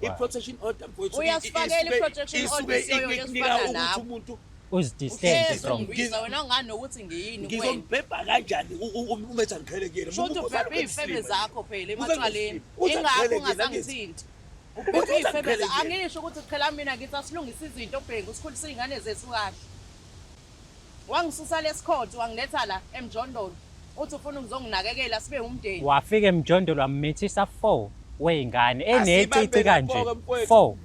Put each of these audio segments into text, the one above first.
I-protection order mfowethu Uyasifakela i-protection order isuke isiyoyo ikunika esifana ukuthi nawe. umuntu Uzidistance from Ungibiza wena ungani nokuthi ngiyini kuwena. Ngizombhebha kanjani umethi angiqhele kuyena? Sho ukuthi ubhebhe iy'febe zakho phela ematshwaleni. Uza Ingakho ngiqhele kuyena, angithi? ungazangithinti. Uthi Ubhebhe iy'febe angiqhele zakho. kuyena. Angisho ukuthi qhela mina, ngithi asilungise izinto bhengu, sikhulise iy'ngane zethu kahle. Wangisusa lesikhotho wangiletha la emjondolo. Uthi ufuna ukuzonginakekela sibe umndeni. Wafika emjondolo wamithisa 4 wey'ngane enecici Asibambe kanje. lapho-ke, mfowethu. 4.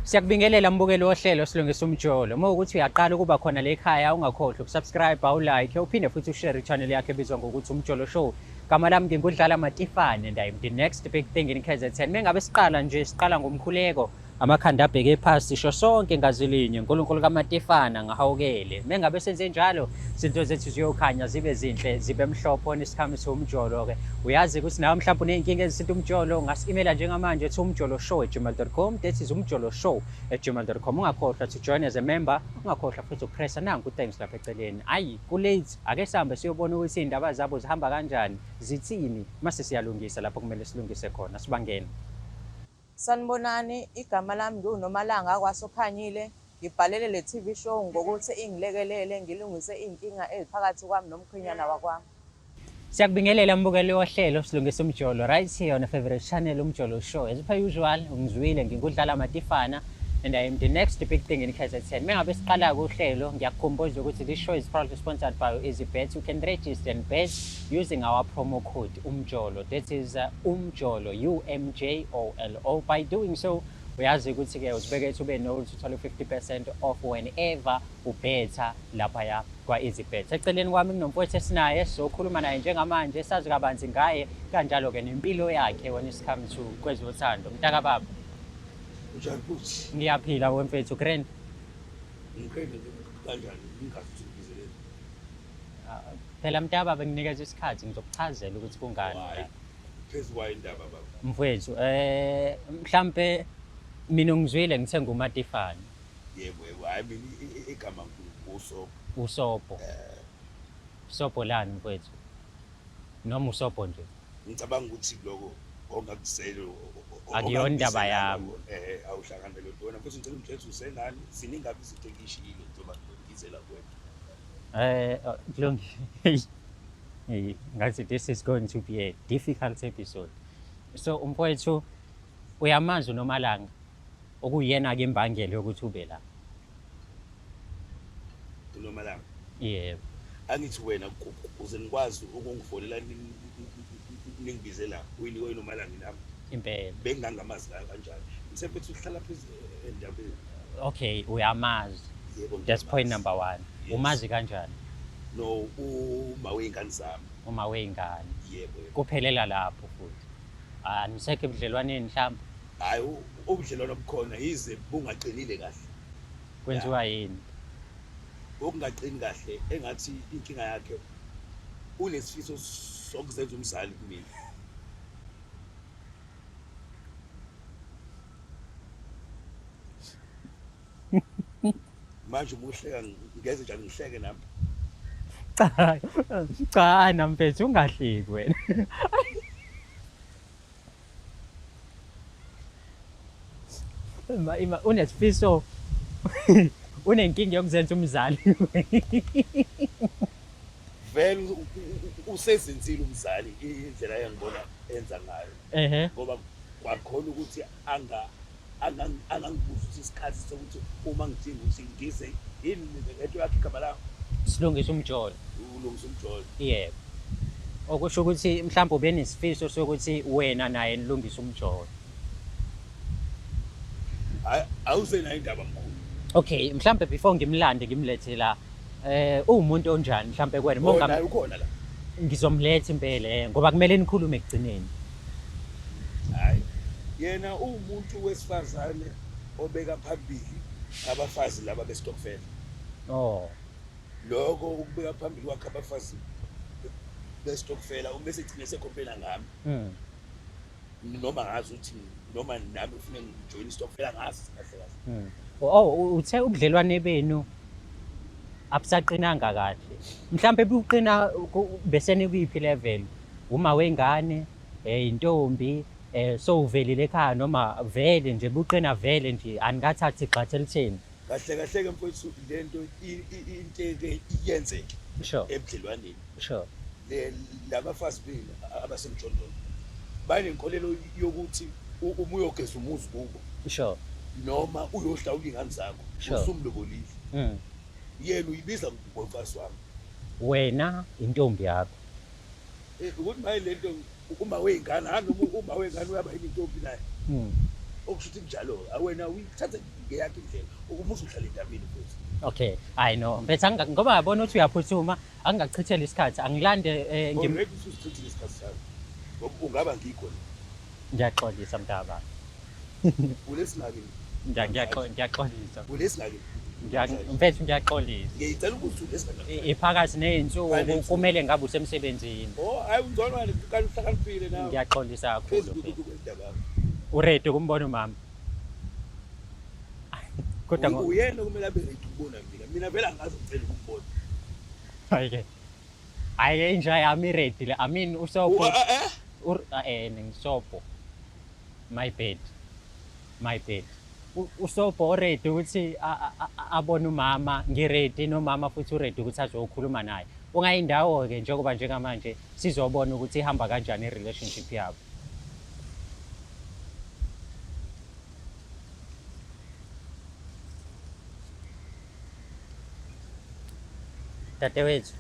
Siyakubingelela mbukeli wohlelo Silungisa Umjolo. Uma ukuthi uyaqala ukuba khona le ekhaya, ungakhohlwa ukusubscribe, ulike, uphinde futhi ushare i-channel yakho ebizwa ngokuthi Umjolo Show. Gama lami nginguDlala Matifane and I'm the next big thing in KZN. Mengabe siqala nje, siqala ngomkhuleko, amakhanda abheke phasi, sisho sonke ngazwi linye, uNkulunkulu kaMatifana ngahawukele. Mengabe senze njalo, izinto zethu ziyokhanya zibe zinhle, zibe mhlophe on isikhami umjolo ke. Uyazi ukuthi nawe mhlawumbe uney'nkinga ezisinta umjolo, ungasi-emaila njengamanje to umjoloshow@gmail.com. That is umjoloshow@gmail.com. Ungakhohlwa to join as a member, ungakhohlwa futhi ukupressa nanku thanks lapha eceleni. Ayi, kulate, ake sihambe siyobona ukuthi iy'ndaba zabo zihamba kanjani, zithini, mase siyalungisa lapho kumele silungise khona. Sibangene. Sanibonani, igama lami ngiwuNomalanga kwaSokhanyile. Ngibhalele le TV show ngokuthi ingilekelele ngilungise iy'nkinga eziphakathi kwami nomkhwenyana wakwami. Siyakubingelela mbukeli wohlelo Silungisa Umjolo right here on your favorite channel, Umjolo Show. As per usual, ungizwile nginguDlala Matifana and I am the next big thing in KZN. Mengabe siqala uhlelo, ngiyakukhumbuza ukuthi this show is proudly sponsored by EasyBet. You can register and bet using our promo code Umjolo. That is Umjolo, U M J O L O. By doing so, uyazi ukuthi ke uzibeke ethubeni nokuthi uthole 50% off whenever ubetha laphaya kwa-EasyBet. Eceleni kwami kunomfowethu esinaye, sizokhuluma naye njengamanje, sazi kabanzi ngaye kanjalo-ke nempilo yakhe when it comes to kwezothando. Mntaka baba, Unjani futhi? Ngiyaphila wemfethu, grand. Ngiqede nje kanjani ngingazi ukuthi ngibizeleni. Ah, phela mntaka baba, nginikeza isikhathi ngizokuchazela ukuthi kungani. Hayi. Phezu kwayo indaba baba. Mfowethu, mhlambe mina ngizwile ngithe nguMatifane. Yebo yebo, hayi mina igama nguSobho. Usobho. Usobho lani mfowethu? Noma usobho nje? Ngicabanga ukuthi lokho ongakuzele Akuyona indaba yami. Awuhlangane lo wena futhi ngicela umthetho usenani ziningi kabi izinto engishiyile njengoba ngizela kuwena. Kulungile. Hey, ngathi this is going to be a difficult episode. So umfowethu, uyamazi uNomalanga okuyena ke imbangela yokuthi ube la? UNomalanga? Yebo. Angithi wena uze nikwazi ukungifonela ningibize la, uyinikwe uNomalanga nami. Impela. Bengingangamazi la kanjani? Msebenzi uhlala phezulu endabeni. Okay, uyamazi. Yebo, That's point ngiyamazi. number 1. Yes. Umazi kanjani? No, uma wey'ngane zami. Uma wey'ngane. Yebo, yebo. Kuphelela lapho futhi. Ah, nisekho ebudlelwaneni mhlawumbe? Hayi, ubudlelwano bukhona yize bungaqinile kahle. Kwenziwa yini? Okungaqini kahle engathi inkinga yakhe unesifiso sokuzenza umzali kumina. Manje uma uhleka ngeze njani ngihleke nami? Cha, cha namfethu ungahleki wena. Ima, unesifiso, unenkinga yokuzenza umzali. Vele usezenzile umzali indlela engibona enza ngayo. Ngoba kwakhona ukuthi angangibuza ukuthi isikhathi sokuthi uma ngidinga ukuthi ngize yini lento yakhe igama lakho? Silungisa Umjolo. Ulungisa Umjolo. Yebo. Okusho ukuthi mhlawumbe ubenesifiso sokuthi wena naye nilungise umjolo. Hayi, awusenayo indaba mkhulu. Okay, mhlawumbe before ngimlande ngimlethe la, uwumuntu onjani mhlawumbe kuwena? Oh, naye ukhona la. Ngizomletha impela, ngoba kumele nikhulume ekugcineni. Hayi, yena uwumuntu wesifazane obeka phambili abafazi laba bestokfela. Lokho ukubeka phambili kwakhe abafazi bestokfela, uma esegcine sekhompela ngami. Noma ngazi ukuthi noma nami ufune ngijoyine istokfela, ngazi kahle kahle. Oh, uthe ubudlelwane benu abusaqinanga kahle. Mhlambe buqina bese nikuyiphi level? Uma wengane, intombi, so uvelile ekhaya noma vele nje buqina vele nje anikathathi igxathu elitheni? Kahle kahle ke mfowethu, lento into eke iyenzeke ebudlelwaneni. Labafazi benu abasemjondolo banenkolelo yokuthi uma uyogeza umuzi kubo noma uyohlawula iy'ngane zakho, usumlobolile. Yena uyibiza ngomfazi wami. Wena intombi yakho. Ukuthi maye lento uma wey'ngane, hhayi noma uma wey'ngane uyaba yini intombi naye. Okusho ukuthi kunjalo, wena uyithathe ngeyakho indlela uma uzohlala endabeni futhi. Okay, I know. Mfethu ngoba ngabona ukuthi uyaphuthuma, angingachithela isikhathi, angilande Already ususichithile isikhathi sami. Ngoba ungaba ngikho la. Ngiyaxolisa mntaba. Ulesingaki? Ngiyaxolisa. Ulesingaki? Mfethu ngiyaxolisa. Ngiyicela ukuthi ulesingaki. Iphakathi ney'nsuku kumele ngabe usemsebenzini. Oh, hayi ungcono wena kanti uhlakaniphile nawe. Ngiyaxolisa kakhulu. Phezulu kwendaba. Uready ukumbona umama? Kodwa uyena okumele abe ready ukubona mina. Mina vele angazi ngicela ukumbona. Hayi-ke. Hayi-ke inja yami i-ready le. I mean uSopho. Ngisobho. My bad. My bad. USopho already ukuthi abone umama, ngiready nomama futhi uready ukuthi azokhuluma naye. Ungayindawo-ke njengoba njengamanje sizobona ukuthi ihamba kanjani i-relationship yabo. Dadewethu,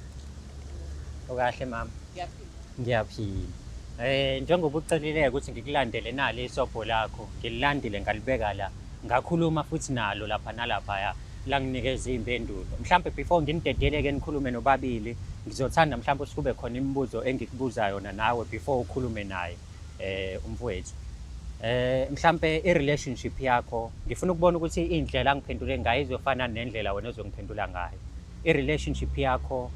ukahle mama? Ngiyaphila. Ngiyaphila. Njengoba ucelile ukuthi ngikulandele nalo isobho lakho, ngililandile ngalibeka la. Ngakhuluma futhi nalo lapha nalaphaya langinikeza iy'mpendulo. Mhlampe before nginidedele-ke nikhulume nobabili, ngizothanda mhlampe ukuthi kube khona imibuzo engikubuza yona nawe before ukhulume naye umfowethu. Mhlampe i-relationship yakho, ngifuna ukubona ukuthi indlela angiphendule ngayo izofana nendlela wena ozongiphendula ngayo. I-relationship yakho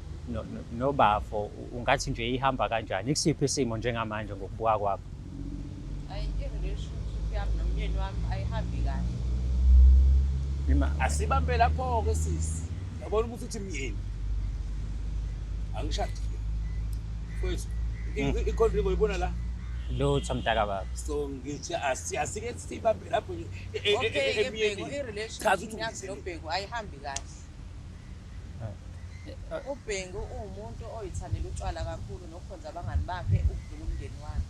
nobafo ungathi nje ihamba kanjani? Ikusiphi isimo njengamanje ngokubuka kwakho? Ayi, i-relationship yami nomyeni wami ayihambi kahle. Asibambe lapho-ke sisi. Yabona ukuthi uthi myeni. Angishadile. Mfowethu, ikhona into oyibona la? Lutho mntaka baba. So ngithi asike sibambe lapho nje Okay, emyenini. Bhengu, i-relationship Chaza ukuthi yami ungizele. noBhengu ayihambi kahle. UBhengu uwumuntu oyithandela utshwala kakhulu nokukhonza abangani bakhe ukudlula umndeni wakhe.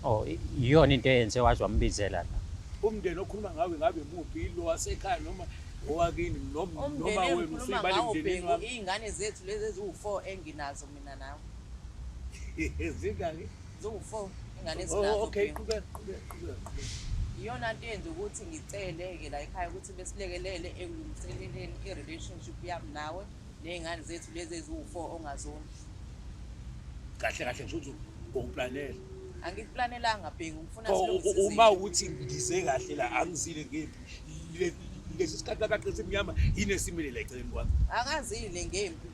Oh, iyona into eyenze waze wambizela la. Umndeni okhuluma ngawe ngabe muphi, ilo wasekhaya noma owakini noma Umndeni wena engikhuluma usuyibala ngawo emndenini Bhengu, wami? iy'ngane zethu lezi eziwu-4 enginazo mina nawe. Zingaki? Ziwu-4 ingane Oh, esinazo. okay, Bhengu. qhubeka, qhubeka, qhubeka, qhubeka. Iyona nto eyenza ukuthi ngicele-ke la ekhaya ukuthi besilekelele ekulungiseleleni i-relationship yami nawe ney'ngane zethu lezi eziwu-4 ongazondli. Kahle kahle ngisho ukuthi ungiplanele. Angikuplanelanga Bhengu, ngifuna Pho, silungise uma izinto. ukuthi ngize kahle la angizile ngempi. Lesi sikhathi kakade simnyama yini esimile la eceleni kwami? Akazile ngempi.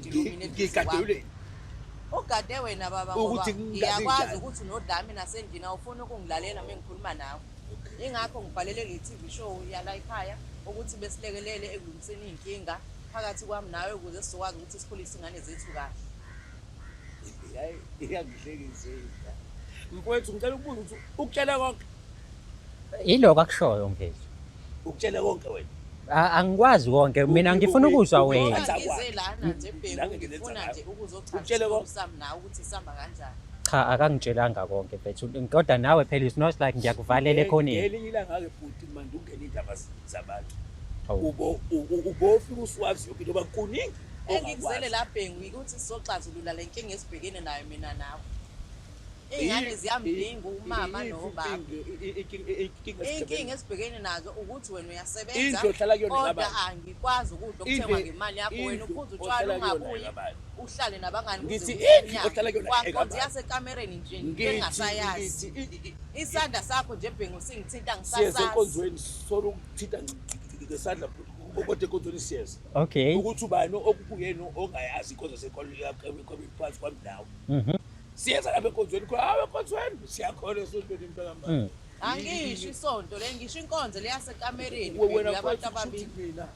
Mina eduze Ngigadewule. kwami. Ugade wena baba ngoba Ukuthi ngingazi ngiyakwazi njani. ukuthi unodlame nasendlini awufuni ukungilalela uma ngikhuluma nawe. Ingakho ngibhalele le TV show yala ekhaya ukuthi besilekelele ekulungiseni iy'nkinga phakathi kwami nawe ukuze sizokwazi ukuthi sikhulise iy'ngane zethu kahle. Hayi, iyangihlekisa. Mfowethu ngicela ukubuza ukuthi ukutshela konke? Yiloko akushoyo mfethu. Ukutshela konke wena. Angikwazi konke mina ngifuna ukuzwa wena. Ngoba ngize lana nje Bhengu, La ngiletha ngifuna ngayo. nje ukuzochaza Ukutshele konke? isimo sami nawe ukuthi sihamba kanjani. Cha, akangitshelanga konke mfethu. Kodwa nawe phela it's not like ngiyakuvalela ekhoneni. Ngelinye ilanga-ke bhuti manje ungena iy'ndaba zabantu. Hawu. Ubofika usuwazi yonke into ngoba kuningi Engikuzele ongakwazi. la Bhengu ukuthi sizoxazulula le nkinga esibhekene nayo mina nawe. Iy'ngane ziyamdinga umama nobaba. Inkinga esibhekene nazo ukuthi wena uyasebenza Indlu ohlala kuyona kodwa ngabani? angikwazi ukudla okuthengwa ngemali yakho. Wena Indlu uphuza utshwala ohlala kuyona ungabuyi ngabani? uhlale nabangani kuze Ngithi kuse indlu emnyango. ohlala kuyona Kwankonzo engabani? yasekamereni nje Ngithi engasayazi. ngithi Isandla sakho nje Bhengu singithinta siyeza ngisasazi. enkonzweni solo ukuthinta ngesandla kodwa enkonzweni siyeza. Okay. Ukuthi ubani okuyena ongayazi inkonzo senkolo phansi kwami nawe. Siyeza lapha enkonzweni khona, hawu enkonzweni siyakhona esontweni impela manje. Angisho isonto le, ngisho inkonzo le yasekamereni Wena yabantu mfowethu, ababili. kushuthi mina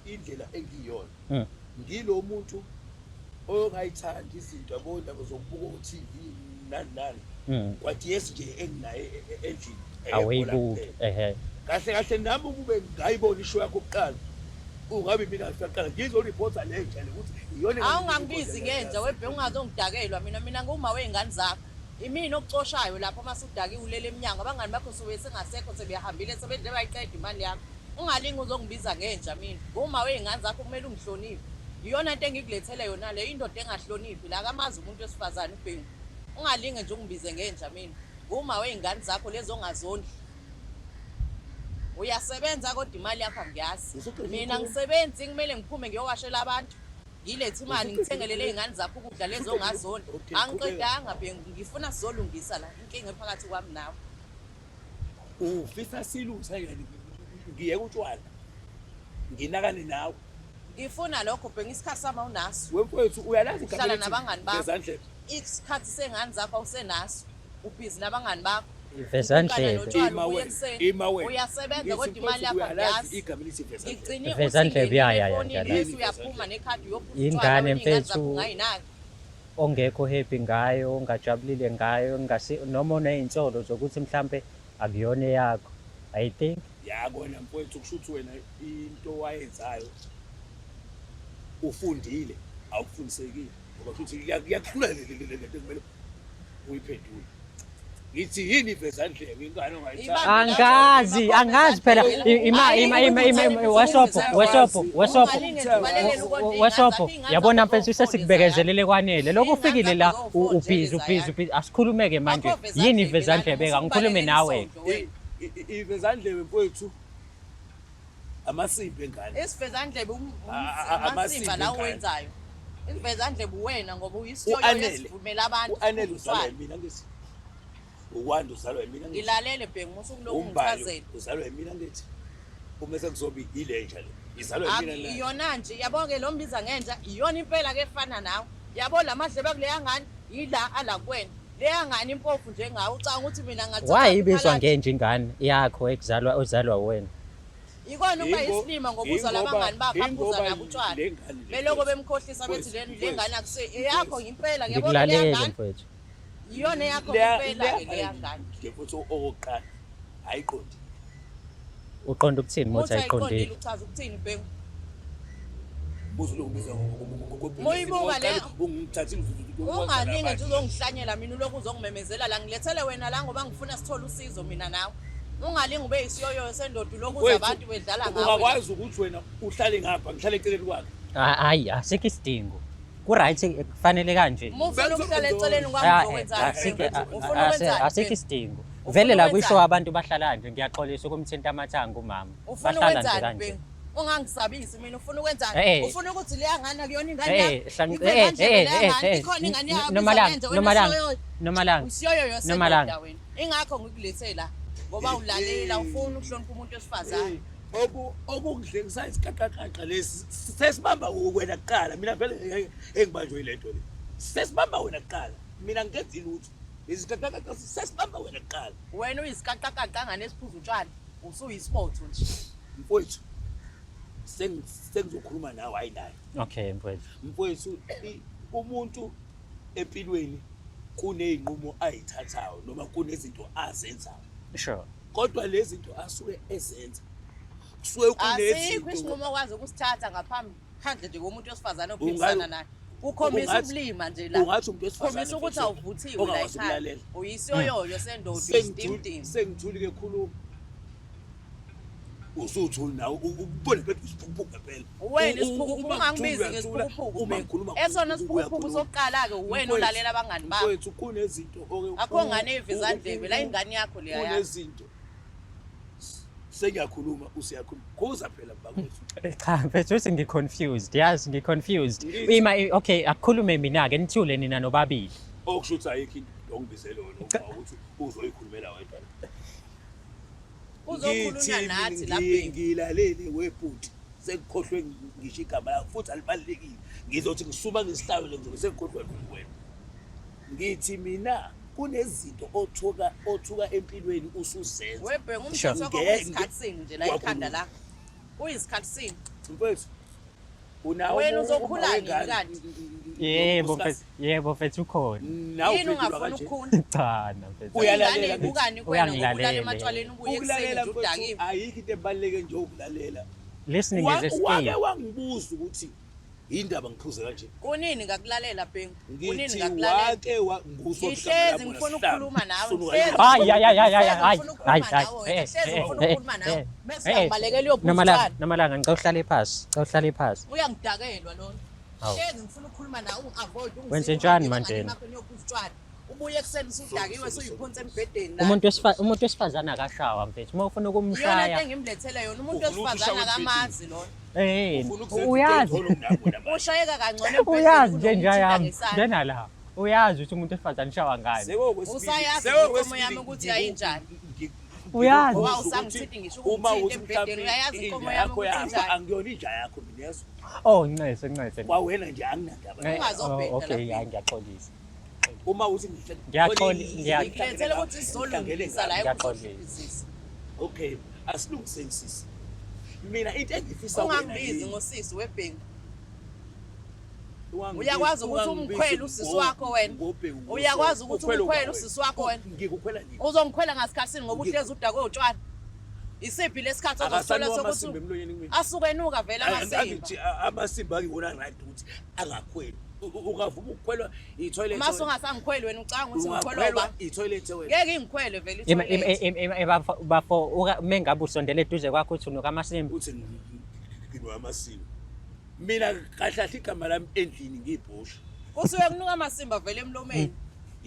indlela engiyona. Ngilo muntu ongayithandi izinto yabo, indaba zokubuka o-TV nani nani. Kwathi yes nje enginaye endlini. Awuyibuki. Eyebhola. Ehe. Kahle kahle nami ukube ngayibona ishow yakho kuqala. Ungabe mina ngifika ngizoreporta le nja le ukuthi iyona Awungangibizi ngenja webhe, ungazongidakelwa mina. Mina nguma wey'ngane zakho. Imina okucoshayo lapho uma usudakiwe ulele emnyango, abangani bakho suke sengasekho, sebehambile, sebedle bayiqeda imali yakho. Ungalingi uzongibiza ngenja mina. Nguma wey'ngane zakho, kumele ungihloniphe. Iyona nto engikulethele yona le, indoda engahloniphi la akamazi umuntu wesifazane uBhengu. Ungalinge nje ungibize ngenja mina. Nguma wey'ngane zakho lezo ongazondli. Uyasebenza kodwa imali yakho angiyazi. Usuqedile Mina ukukhuluma? ngisebenzi, kumele ngiphume ngiyowashela abantu. Ngilethe imali ngithengele ley'ngane zakho ukudla lezo ongazondli. Okay, Angiqedanga Bhengu, ngifuna sizolungisa la inkinga ephakathi kwami nawe. Ufisa silungisa kanjani? Ngiyeke utshwala. Nginakane nawe. Ngifuna lokho Bhengu, isikhathi sami awunaso. Wemfowethu uyalazi igama Uhlala elithi nabangani bakho. Vezandlebe. Isikhathi sengane zakho awusenaso. Ubhizi nabangani bakho. Vezandlebe. Utshwala Ima ubuya wena, ekuseni. ima wena. Uyasebenza Ngithi kodwa imali mfowethu, yakho uyalazi angiyazi. igama elithi vezandlebe. Ngigcine Vezandlebe, ya, ya, ya, efonini ngiyalazi. bese uyaphuma nekhadi uyophuza Ingane utshwala, wena iy'ngane mfethu. zakho ungayinaki. Ongekho happy ngayo, ongajabulile ngayo, ongasi noma oney'nsolo zokuthi mhlampe akuyona eyakho. I think Ya kona mfowethu, kusho ukuthi wena into wayenzayo ufundile, awufundisekile. Ngoba kusho ukuthi kuyakuhlula le nto ekumele uyiphendule. Ngithi yini ivezandlebe ingane ongayithandi? Angazi, angazi phela ima ima ima ima ima- wesopo wesopo wesopo wesopo yabona mfethu, sesikubekezelele kwanele. Lokhu ufikile la ubhizi ubhizi ubhizi, asikhulume-ke manje. Yini ivezandlebe? Angikhulume nawe. Ivezandlebe mfowethu amasimba engane. Isivezandlebe Amasimba amasimba la engane. owenzayo. Isivezandlebe uwena ngoba uyisiyoyo U-Anele. esivumela abantu. U-Anele uzalwa utshwala. yimina ngithi. Ukwanda uzalwa yimina ngithi. Ngilalele Bhengu, usukulokhu Umbali ungichazela. uzalwa yimina ngithi. Uma sekuzoba ile nja le. Izalwa yimina nayo. Iyona nje yabo-ke lo mbiza ngenja, iyona impela ke efana nawe. Yabo la madlebe akuleya ngane yila ala kuwena. Leya ngane impofu njengawe, ucanga ukuthi mina ngathatha Why ibizwa iphalaji. ngenja ingane yakho ekuzalwa ozalwa wena? Ikona ukuba isilima ngoba uzwa labangani bakho aphuza nabo utshwala. Le ngane le Beloko mfowethu. bemkhohlisa bethi le le Mfowethu, ngane akuse eyakho ngempela, ngiyabona leya Ngikulalele ngane mfowethu. iyona eyakho ngempela-ke leya ngane. Nje futhi okokuqala ayiqondile. Uqonda ukuthini Muthi mothi ayiqondile ayiqondile? uchaza ukuthini Bhengu? Uzokubiza Muyibuka le- ungithathile. Ungalinge nje uzongihlanyela mina, ulokhu uzongimemezela la, ngilethele wena la ngoba ngifuna sithole usizo mina nawe. Ungalinge ube yisiyoyo sendoda ulokhu uza abantu bedlala ngawe. Ungakwazi ukuthi wena uhlale ngapha ngihlale eceleni kwakhe. Hayi, asikho isidingo. Ku-right, kufanele kanje. Uma ufuna ukuhlala eceleni kwami Ah, uzokwenzani? Ufuna ukwenzani? Asikho Bhengu? isidingo. Ufuna Vele la kwishow ukwenzani? abantu bahlala nje, ngiyaxolisa ukumthinta amathanga umama. Ufuna Bahlala nje ukwenzani kanje. Bhengu? Ungangisabisi mina, ufuna ukwenzani? Ufuna ukuthi leya ngane akuyona ingane yakho? Ikwe kanjani leya ngane? Ikhona ingane yakho Nomalanga, abizwa ngenja, wena Nomalanga, usiyoyo. Nomalanga. Usiyoyo Nomalanga. sendoda wena. Ingakho ngikulethe la ngoba ulalela, ufuna ukuhlonipha umuntu wesifazane. Okungidlekisa isikaqaqaqa lesi sesibamba wena kuqala. Mina vele engibanjwe yile nto le. Sesibamba wena kuqala. Mina ngenzi lutho. Isikaqaqaqa sesibamba wena kuqala. Wena uyisikaqaqaqa ngane esiphuza utshwala, usuyisibotho nje. Mfowethu, sengizokhuluma nawe hayi naye. Okay mfowethu. Mfowethu, umuntu empilweni kuney'nqumo ayithathayo noma kunezinto azenzayo. Kodwa lezi zinto asuke ezenza kusuke Asikho kunezinto isinqumo okwazi ukusithatha ngaphambi phandle nje komuntu wesifazane ophilisana naye. Ukhombisa ubulima nje la. Ungathi umuntu wesifazane Ukhombisa ukuthi mfethu, awuvuthiwe la ongakwazi ekhaya. ukulalela. Uyisiyoyoyo sendoda, uyisitimtimu. Sengithuli-ke khuluma. Usuthuli nawe, ubone phela isiphukuphuku ngempela. Wena isiphukuphuku, Uma ungangibizi ngithula uyathula, ngesiphukuphuku. uma ngikhuluma Esona siphukuphuku uyakhuluma. sokuqala-ke uwena Mfowethu, olalela abangani bakho. Mfowethu, kunezinto Akho ngane evezandlebe, la ingane yakho leya yakho. Kunezinto. Sengiyakhuluma, usiyakhuluma. Khuza phela bakwethu. Cha mfethu, uthi ngi-confused, yazi ngi-confused. Ngithi- Ima, okay, akukhulume mina-ke, nithule nina nobabili. Okusho ukuthi ayikho into ongibizele wena uma ukuthi uzoyikhulumela wedwa. Kuzokhulunywa Ngithi nathi la Bhengu. Ngilalele webhuti. Sekukhohlwe ngisho igama lakho futhi alibalulekile. Ngizothi ngisuma ngesihlalo nje ngizobe sengikhohlwe wena. Ngithi mina kunezinto othuka othuka empilweni usuzenza. Webhenga umthetho wakho kuyisikhathi sini nje la ekhanda la. Kuyisikhathi sini. Mfethu unawo Wena uzokhula nini kanti? Yebo mfethu, yebo mfethu ukhona. Nawe Yini uphendulwa ungafuni kanje. ukukhula? Cha na mfethu. Uyalalela Ingane ngithi. ibukani kuwena ngokulala Uyangilalela. ematshwaleni ubuye ekuseni Ukulalela nje mfethu udakiwe. ayikho into ebaluleke nje ukulalela. Listening is a Wake skill. wangibuza ukuthi yindaba ngiphuze kanje. Kunini ngakulalela Bhengu? Kunini Ngithi ngakulalela? wake wa nguswa Ngihlezi ngifuna ukukhuluma nawe. Ngihlezi Hayi hayi hayi hayi hayi ngifuna hayi ukukhuluma hayi. nawe. Ngihlezi ngifuna ukukhuluma nawe. Bese uyangibalekela uyophuza Nomalanga, utshwala. Nomalanga ngicela uhlale phasi, ngicela uhlale phasi. Uyangidakelwa lona. Hawu. Hlezi ngifuna ukukhuluma nawe ungi-avoid Wenze njani manje? Utshwala. Ubuye ekuseni usudakiwe usuyiphonsa embhedeni la. Umuntu wesifazane akashawa mfethu. Uma ufuna Iyona into ukumshaya, engimlethele yona umuntu Ufuna ukuthi wesifazane ushawe akamazi lona. eh uyazi. Ushayeka kangcono embhedeni Uyazi nje nja kunokumthinta yami. ngesandla. Njena la. Uyazi ukuthi umuntu wesifazane ushawa ngani. Usayazi inkomo yami ukuthi yayinjani. Uyazi. Ngoba usangithinti ngisho uma ukungithinta uthi embhedeni uyayazi inkomo yami yakho ukuthi yafa injani. angiyona inja yakho mina yezwa Oh, ncese ncese. kwawena nje anginandaba Ungazobheda Oh, okay, lapha. hayi ngiyaxolisa. Uma uthi Ngilethele ukuthi sizolungisa la Ngiyaxolisa. ekuzohlizisa. Okay, asilungiseni sisi. Mina into engifisa kuwena Ungangibizi yini? ngosisi webhengu. Ungangibizi- Uyakwazi ukuthi ungangibizi umkhwele usisi wakho wena. ngobhengu, Uyakwazi ukuthi ukhwele umkhwele wena. usisi wakho wena. Ngikukhwela nini? Uzongikhwela ngasikhathini ngoba uhlezi udakwe utshwala. Isiphi lesikhathi ozosithola Akasanuka amasimba sokuthi emlonyeni kumina. asuke enuka vele amasimba. Angithi amasimba akiwona right ukuthi angakhweli. Ungavuma ukukhwelwa i-toilet. Uma ungasangikhweli wena ucanga ukuthi ngikhwelwa Ungakhwelwa uba. i-toilet wena. Ngeke ngikhwele vele Ima ima i-toilet. ima bafo mengabe usondele eduze kwakho uthi unuka amasimba. Uthi nginuka amasimba. Mina kahle kahle igama lami endlini ngiyibhosha. Kusuke kunuka amasimba vele emlomeni.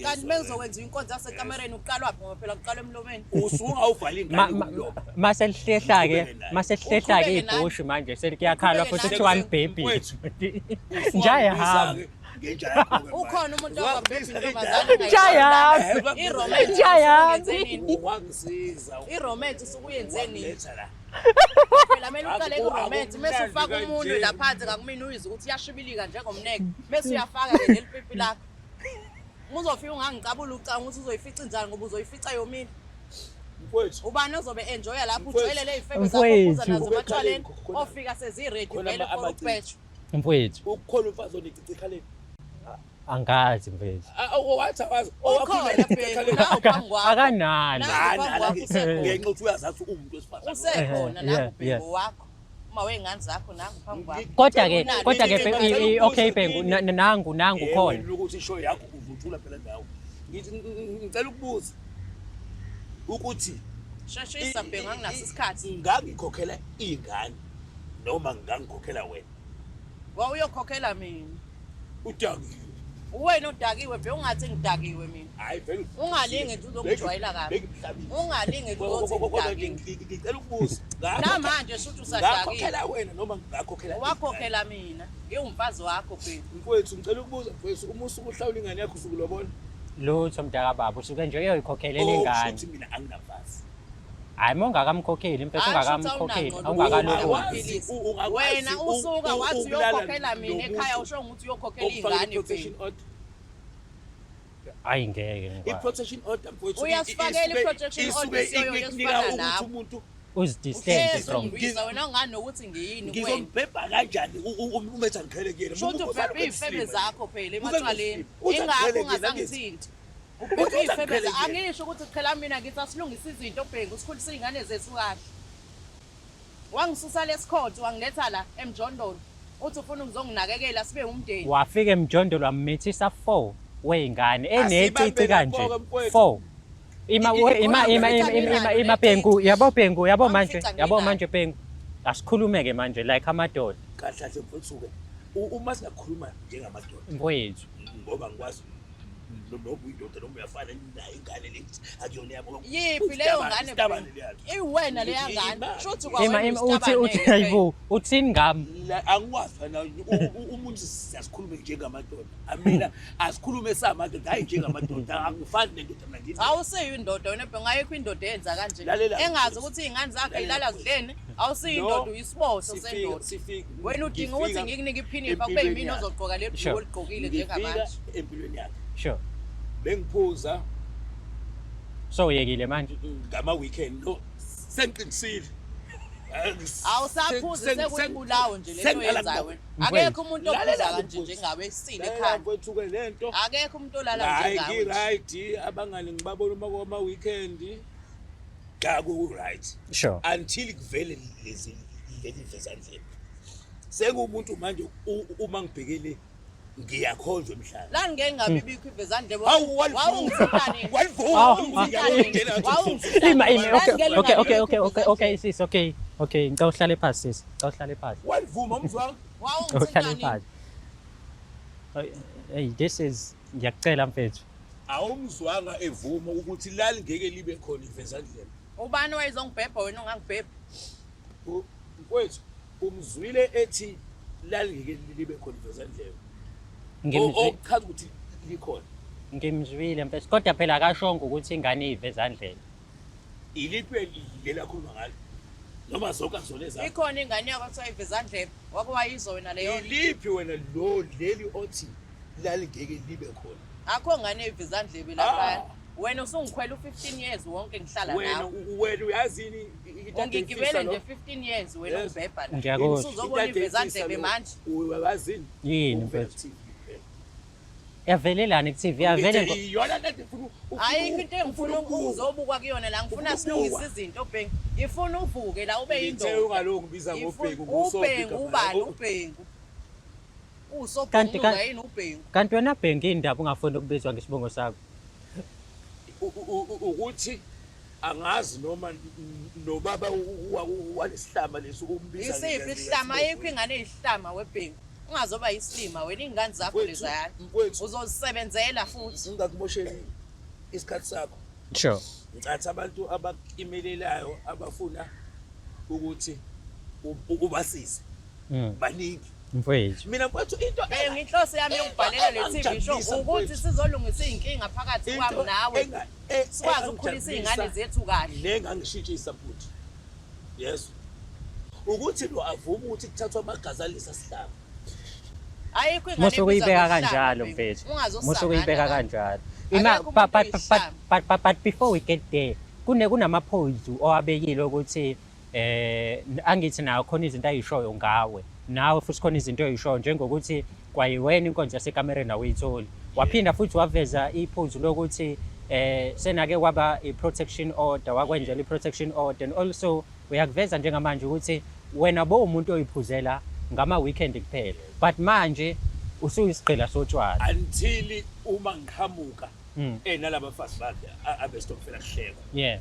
Kanti Yes, mengizokwenza inkonzo yasekamereni uqalwaphi ngoba phela kuqalwa emlomeni. Usungawuvala ingane kumlomo. Maselihlehla ke Uqhubeke naye. maselihlehla ke Uqhubeke naye. ibhoshu manje selikuyakhalwa Uqhubeke futhi naye. kuthiwa libhebhile. Mfowethu, Njayahamba. Ngenja yakho ke manje. Ukhona umuntu ongabhebhi Wangibiza intombazane Njayami. I-romance Njayami. usuke uyenze nini? Wangisiza. I-romance usuke uyenze nini? Wangiletha la. Phela kumele uqale ku-romance mese Akumnandi ufaka kanje. umuntu la phansi ngakumina uyizwe ukuthi iyashibilika njengomneke mese uyafaka-ke leli pipi lakho. Uma uzofika ungangicabula ucanga ukuthi uzoyifica injani ngoba uzoyifica yomile. Mfowethu, Ubani ozobe enjoya lapho Mfowethu. ujwayele ley'febe zakho ophuza Mfowethu. nazo ematshwaleni Khona- ofika sezi-ready khona vele for amacici. ukubhejwa. Mfowethu ukukhona umfazi onecici ekhaleni. angazi mfethu. Wathi awazi. Ukhona Bhengu, nawu phambi kwakho. Akanalo. Nawu phambi kwakho usekhona. Ngenxa ukuthi uyazazi uwumuntu wesifazane. Usekhona Yeah, nangu yeah. Bhengu wakho. Uma wey'ngane zakho nangu phambi kwakho. Kodwa ke Unalo kodwa ke ithuba okay Bhengu nangu nangu Yebo, khona. wena ukuthi ishow yakho uzothula phela ndawo. Ngithi ngicela ukubuza ukuthi Sheshisa Bhengu anginaso isikhathi. ngangikhokhela ingane noma ngangikhokhela wena. Wawuyokhokhela mina. Udakiwe. Uwena odakiwe Bhengu ungathi ngidakiwe mina. Hayi vele. Ungalinge nje uzongijwayela kabi. Bengimhlabile. Ungalinge nje uzothi Kodwa nje ngidakiwe. ngicela ukubuza. Namanje shuthi usadakiwe. Ngakhokhela wena noma ngakhokhela ingane? Wakhokhela mina. Ngiwumfazi wakho Bhengu. Mfowethu ngicela ukubuza mfowethu uma usuke uhlawula ingane yakho usuke ulobola? Lutho mntaka baba usuke nje uyoyikhokhelela Oh, ingane. shuthi mina anginamfazi. Hayi uma ungakamkhokheli mfethu Hayi, shuthi ungakamkhokheli awunangqondo. awungakaloboli. Ungakwazi- ungakwazi Wena usuka wathi ukulala uyokhokhela mina nomuntu ekhaya usho ukuthi uyokhokhela okufakela ingane i-protection Bhengu. order. Hayi ngeke ngikwazi. I-protection order mfowethu Uyasifakela i-protection isuke order siyoyona ikunika esifana ukuthi nawe. umuntu Uzidistance Uhlezi from ungibiza wena ungani nokuthi ngiyini kuwena. ngizombhebha kanjani umethi angiqhele kuyena. Shuthi Umuntu ubhebhe iy'febe usalokhu zakho phela Usalokhu ematshwaleni. uthi Ingakho angiqhele kuyena, ungasangithinti. Uthi Ubhebhe iy'febe angiqhele zakho. kuyena. Angisho ukuthi qhela mina ngithi asilungise izinto Bhengu sikhulise iy'ngane zethu kahle. Wangisusa lesikhotho wangiletha la emjondolo. Uthi ufuna ukuzonginakekela sibe umndeni. Wafika emjondolo wamithisa 4 wey'ngane enecici Asibambe kanje lapho-ke, mfowethu. 4 ima we- ima ima ima ima ima ima Bhengu yabo Bhengu yabo manje Wamfica yabo nginalo. manje Bhengu asikhulume ke manje like amadoda Kahle kahle mfowethu-ke uma singakhuluma njengamadoda mfowethu. ngoba ngikwazi noma uyindoda noma uyafana nayo ingane le akuyona yabo. Yiphi leyo ngane Isitabane Bhengu? leyakhe. Iwena leya ngane. Imali. Shuthi Ima kwawena ima uthi uthi usitabane-ke Bhengu. hayibo uthini ngami? La angikwazi fana umuntu siyasikhulume njengamadoda. Mina asikhulume samadoda hayi njengamadoda angifani nendoda mina ngithi. Awusiyo indoda wena Bhengu, ayikho indoda eyenza kanje. Lalela, Engazi ukuthi iy'ngane zakhe Lalela, ilala zidleni, awusiyo No, indoda uyisiboshwa sifika sendoda. sifika Wena udinga ukuthi ngifika ngikunike iphinifa kube empilweni yimina yakhe. ozogqoka leli Sure. bhuluko oligqokile Ngifika njengamanje. empilweni yakhe. Sure. Bengiphuza. So uyekile manje? Ngama weekend no, sengiqinisile. Awusaphuzi, sekuyibulawo nje lento oyenzayo wena. Akekho umuntu ophuza kanje njengawe esile ekhanda. Kwethuke lento. Akekho umuntu olala Hayi, njengawe. Nje. ngi-right, abangani ngibabona uma kwama weekend. Ka ku right. Until kuvele lezi leli vezandlebe. Sengumuntu manje uma ngibhekele ngiyakhonjwa emhlaba. La ngeke ngabe ibikho ivezandlebe. Hawu, walivuma. Wawungithintani? Walivuma. Wawungithintani? Ima ima, okay, Ngeke okay, ngabe okay, ibikho okay, okay, ivezandlebe. Okay sis, okay. Okay, ngicela uhlale phansi sis. Ngicela uhlale phansi. Walivuma umzwanga. Ngicela uhlale Wawungithintani? phansi. Hey, this is, ngiyakucela mfethu. Awumzwanga evuma ukuthi lalingeke libe khona ivezandlebe. Ubani wayezongibhebha wena ungangibhebhi? Mfowethu, umzwile ethi lalingeke libe khona ivezandlebe. Okuchaza ukuthi likhona. Ngimzwile mfethu, kodwa phela akashongo ukuthi ingane iyivezandlebe. Iliphi leli akhuluma ngalo? Noma zonke azona ezakho. Ikhona ingane yakho kuthiwa ivezandlebe. Wake wayizwa wena leyo? Iliphi wena lo leli othi lalingeke libe khona? Akho ngane eyivezandlebe lapha. Ah. Wena usungikhwela u-15 years wonke ngihlala Wena nawe. wena uyazini into Ungigibele nje 15 years wena Yes. ungibhebha la. Ngiyakuzwa. Usuzobona ivezandlebe manje. Uyazini? Yini, Uvela mfethu? ku-TV kuphela. Yavelelani ku-TV? Yavele Iyona lento efuna Ayikho into engifuna ufuna ukuzobukwa kuyona la, ngifuna Ufuna silungise ukubukwa. izinto Bhengu. Ngifuna uvuke la ube Ngithe yindoda. ungalokhu ngibiza ngobhengu. Ubhengu ubani ubhengu? Kanti Usobhengu yini ubhengu? Kanti wena Bhengu indaba ungafuni ukubizwa ngesibongo sakho. Ukuthi angazi noma nobaba walesihlama lesi umbiza Isiphi isihlama? Ayikho ingane eyisihlama webhengu. Ungazoba yisilima wena, iy'ngane zakho lezayana. Mfowethu, Uzozisebenzela futhi. ngingakumosheli isikhathi sakho. Ngicatha abantu abakimelelayo abafuna ukuthi ubasize. Baningi. Mfowethu. Mina mfowethu into Bhengu, inhloso yami yokubhalela le TV show engangijabulisa, ukuthi mfowethu. sizolungisa iy'nkinga phakathi Into kwami nawe. Sikwazi ukukhulisa iy'ngane engangijabulisa zethu kahle. Nengangishintshisa futhi. Yes. Ukuthi lo avume ukuthi kuthathwa amagazi alesa sihlaba. Ayikho ingane Musa ebizwa ukuyibeka ngesihlama, kanjalo Bhengu. mfethu. Ungazosangana Musa ukuyibeka la. kanjalo. Ima Akekho umuntu oyisihlama. but before we get there, kunamaphuzu owabekile ukuthi angithi nawe khona izinto ayishoyo ngawe. Nawe futhi khona izinto oyishoyo njengokuthi kwayiwena inkonzo yasekamereni awuyitholi. Waphinda futhi waveza iphuzu lokuthi senake kwaba i-protection order, wakwenzela i-protection order, and also uyakuveza njengamanje ukuthi wena bowumuntu oyiphuzela ngama weekend kuphela, but manje usuyisigqila sotshwala. Until uma ngiqhamuka enalabafazi bakhe abesitokfela kuhlekwa. Yes.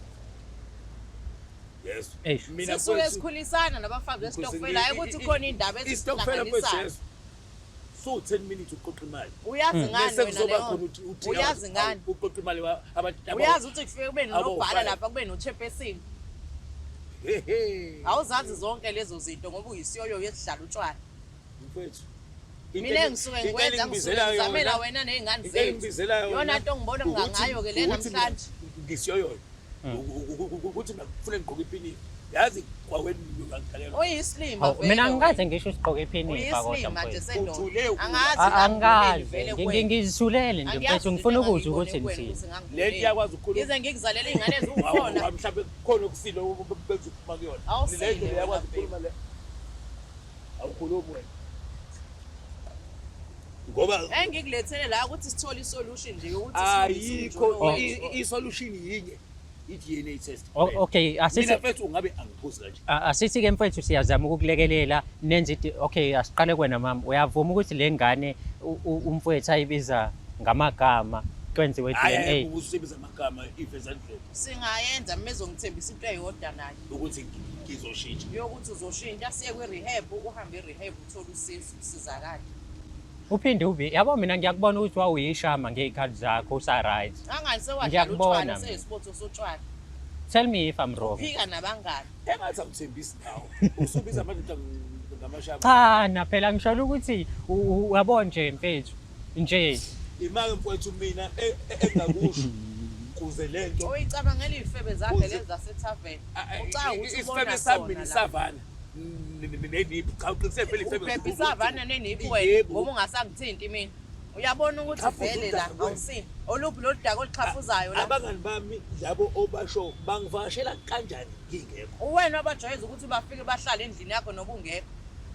Eish. Mina Sisuke mfowethu, sikhulisana nabafazi besitokfela, hayi ukuthi khona indaba isitokfela mfowethu, ezihlanganisayo. yes. So 10 minutes uqoqa imali. Uyazi ngani Bese wena kuzoba leyo? khona ukuthi uthi Uyazi ngani? uqoqa imali abantu Uyazi ukuthi kufike kube nonobhala five. lapha, kube no-chairperson. He he. Awuzazi zonke lezo zinto ngoba uyisiyoyo yesidlala utshwala. Mfowethu. Mina engisuke ngikwenza ngisuke ngizamela wena ney'ngane Into zethu. engibizela yona Yona nto ngibona ngingangayo-ke le ukuthi mina namhlanje. ngisiyoyoyo. Ukuthi mina kufanele ngigqoke iphinifa. Yazi kwawena ungangikhalela. Uyisilima Hawu, vele mina wena. angikaze ngisho usigqoke iphinifa kodwa Uyisilima nje mfowethu. sendoda. Uthule Angazi Angikaze vele kuwena. ngizithulele nje Angiyazi mfethu, ngifuna into ukuzwa ukuthi engangiyibone kuwena nithini. ukuthi ngangiboneni. Le nto iyakwazi ukukhuluma. Ngize ngikuzalele iy'ngane eziwukhona. Hawu, mhlawumbe kukhona okusile bezophuma kuyona. Awusile Le nto wena, iyakwazi baby. ukukhuluma le. Awukhulumi wena. Ngoba Engikulethele la ukuthi sithole isolution nje yokuthi silungise ayikho umjolo wethu. isolution yinye, i-DNA test. Okay, Mina asithi mfethu ungabe angiphuzi kanje. Asithi-ke mfethu siyazama ukukulekelela nenze okay, asiqale kuwena mama. Uyavuma ukuthi le ngane umfowethu ayibiza ngamagama kwenziwe Hayi, DNA? usebenza amagama ivezandlebe. Singayenza uma ezongithembisa into eyodwa naye. Ukuthi ngizoshintsha. Yokuthi uzoshintsha siye kwi-rehab, uhambe i-rehab uthole usizo, usizakale. Uphinde ube, yabo mina ngiyakubona ukuthi wawuyishama ngey'khathi zakho usa-right. Angani sewadlala Ngiyakubona utshwala, mina. seyisibotho sotshwala. Tell me if I'm wrong. Phika nabangani. Engathi awuthembisi nawe. Usubiza amadoda ngamashama. Cha na phela ngisholo ukuthi uyabo nje mfethu nje. Imali mfowethu mina engakusho kuze lento. Uyicabangela iy'febe zakhe lezi zasethaveni. Ucabanga ukuthi ubona Isifebe sami sona mina la. isavana. Neniphu. Cha uqinisele phela isifebe. Ubhebha isavana neniphu wena Yebo. ngoba ungasangithinti mina. Uyabona ukuthi Cha, futhi vele la udaba kwena. awusini. Oluphi lolu daka oluxhafuzayo la? Abangani bami labo obasho bangivakashela kanjani ngingekho? Uwena obajwayeza ukuthi bafike bahlale endlini yakho noba ungekho.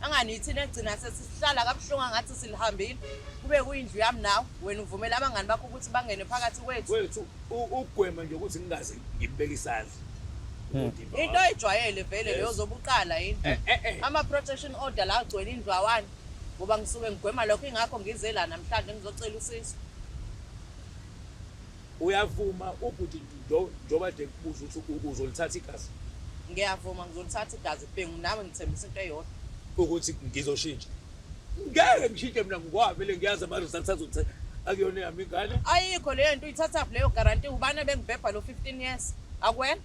Angani yithina egcina sesihlala kabuhlungu angathi silihambile. Kube kuyindlu yami nawe, wena uvumela abangani bakho ukuthi bangene phakathi kwethu. Wethu ukugwema nje ukuthi ngingaze ngimbeke isandla. Into oyijwayele vele leyo ozobe uqala yini? Eh, eh, eh. Ama-protection order la agcwele indlu awani ngoba ngisuke ngigwema lokho ingakho ngize la namhlanje ngizocela usizo. Uyavuma ubhuti njengoba nje kubuza ukuthi uzolithatha igazi? Ngiyavuma ngizolithatha igazi Bhengu nawe ngithembisa into eyodwa. Ukuthi ngizoshintsha. Ngeke ngishintshe mina ngoba vele ngiyazi ama-results azothatha akuyona eyami ingane. Ayikho leyo nto uyithathaphi leyo guarantee ubani ebengibhebha lo 15 years? Akuwena?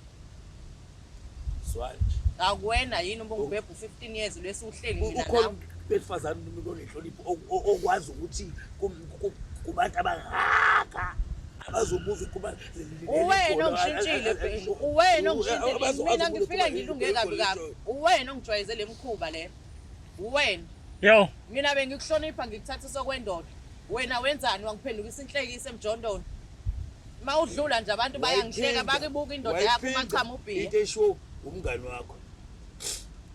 Zwana nje. Akuwena yini ubungibhebha u-15 years lesi uhleli mina Ukhona nawe? umuntu wesifazane umuntu onenhlonipho okwazi ukuthi kubantu abangaka abazobuza ukuba Uwena ongishintshile Bhengu, uwena ongishintshile. Mina ngifike ngilunge kabi kabi. Uwena ongijwayeze le mkhuba le. Uwena. Yo. Mina bengikuhlonipha ngikuthathisa okwendoda. Wena wenzani wangiphendukisa inhlekisa emjondolo. Uma udlula nje abantu bayangihleka bakubuka indoda yakho umachama ubhiya. Into eshiwo umngani wakho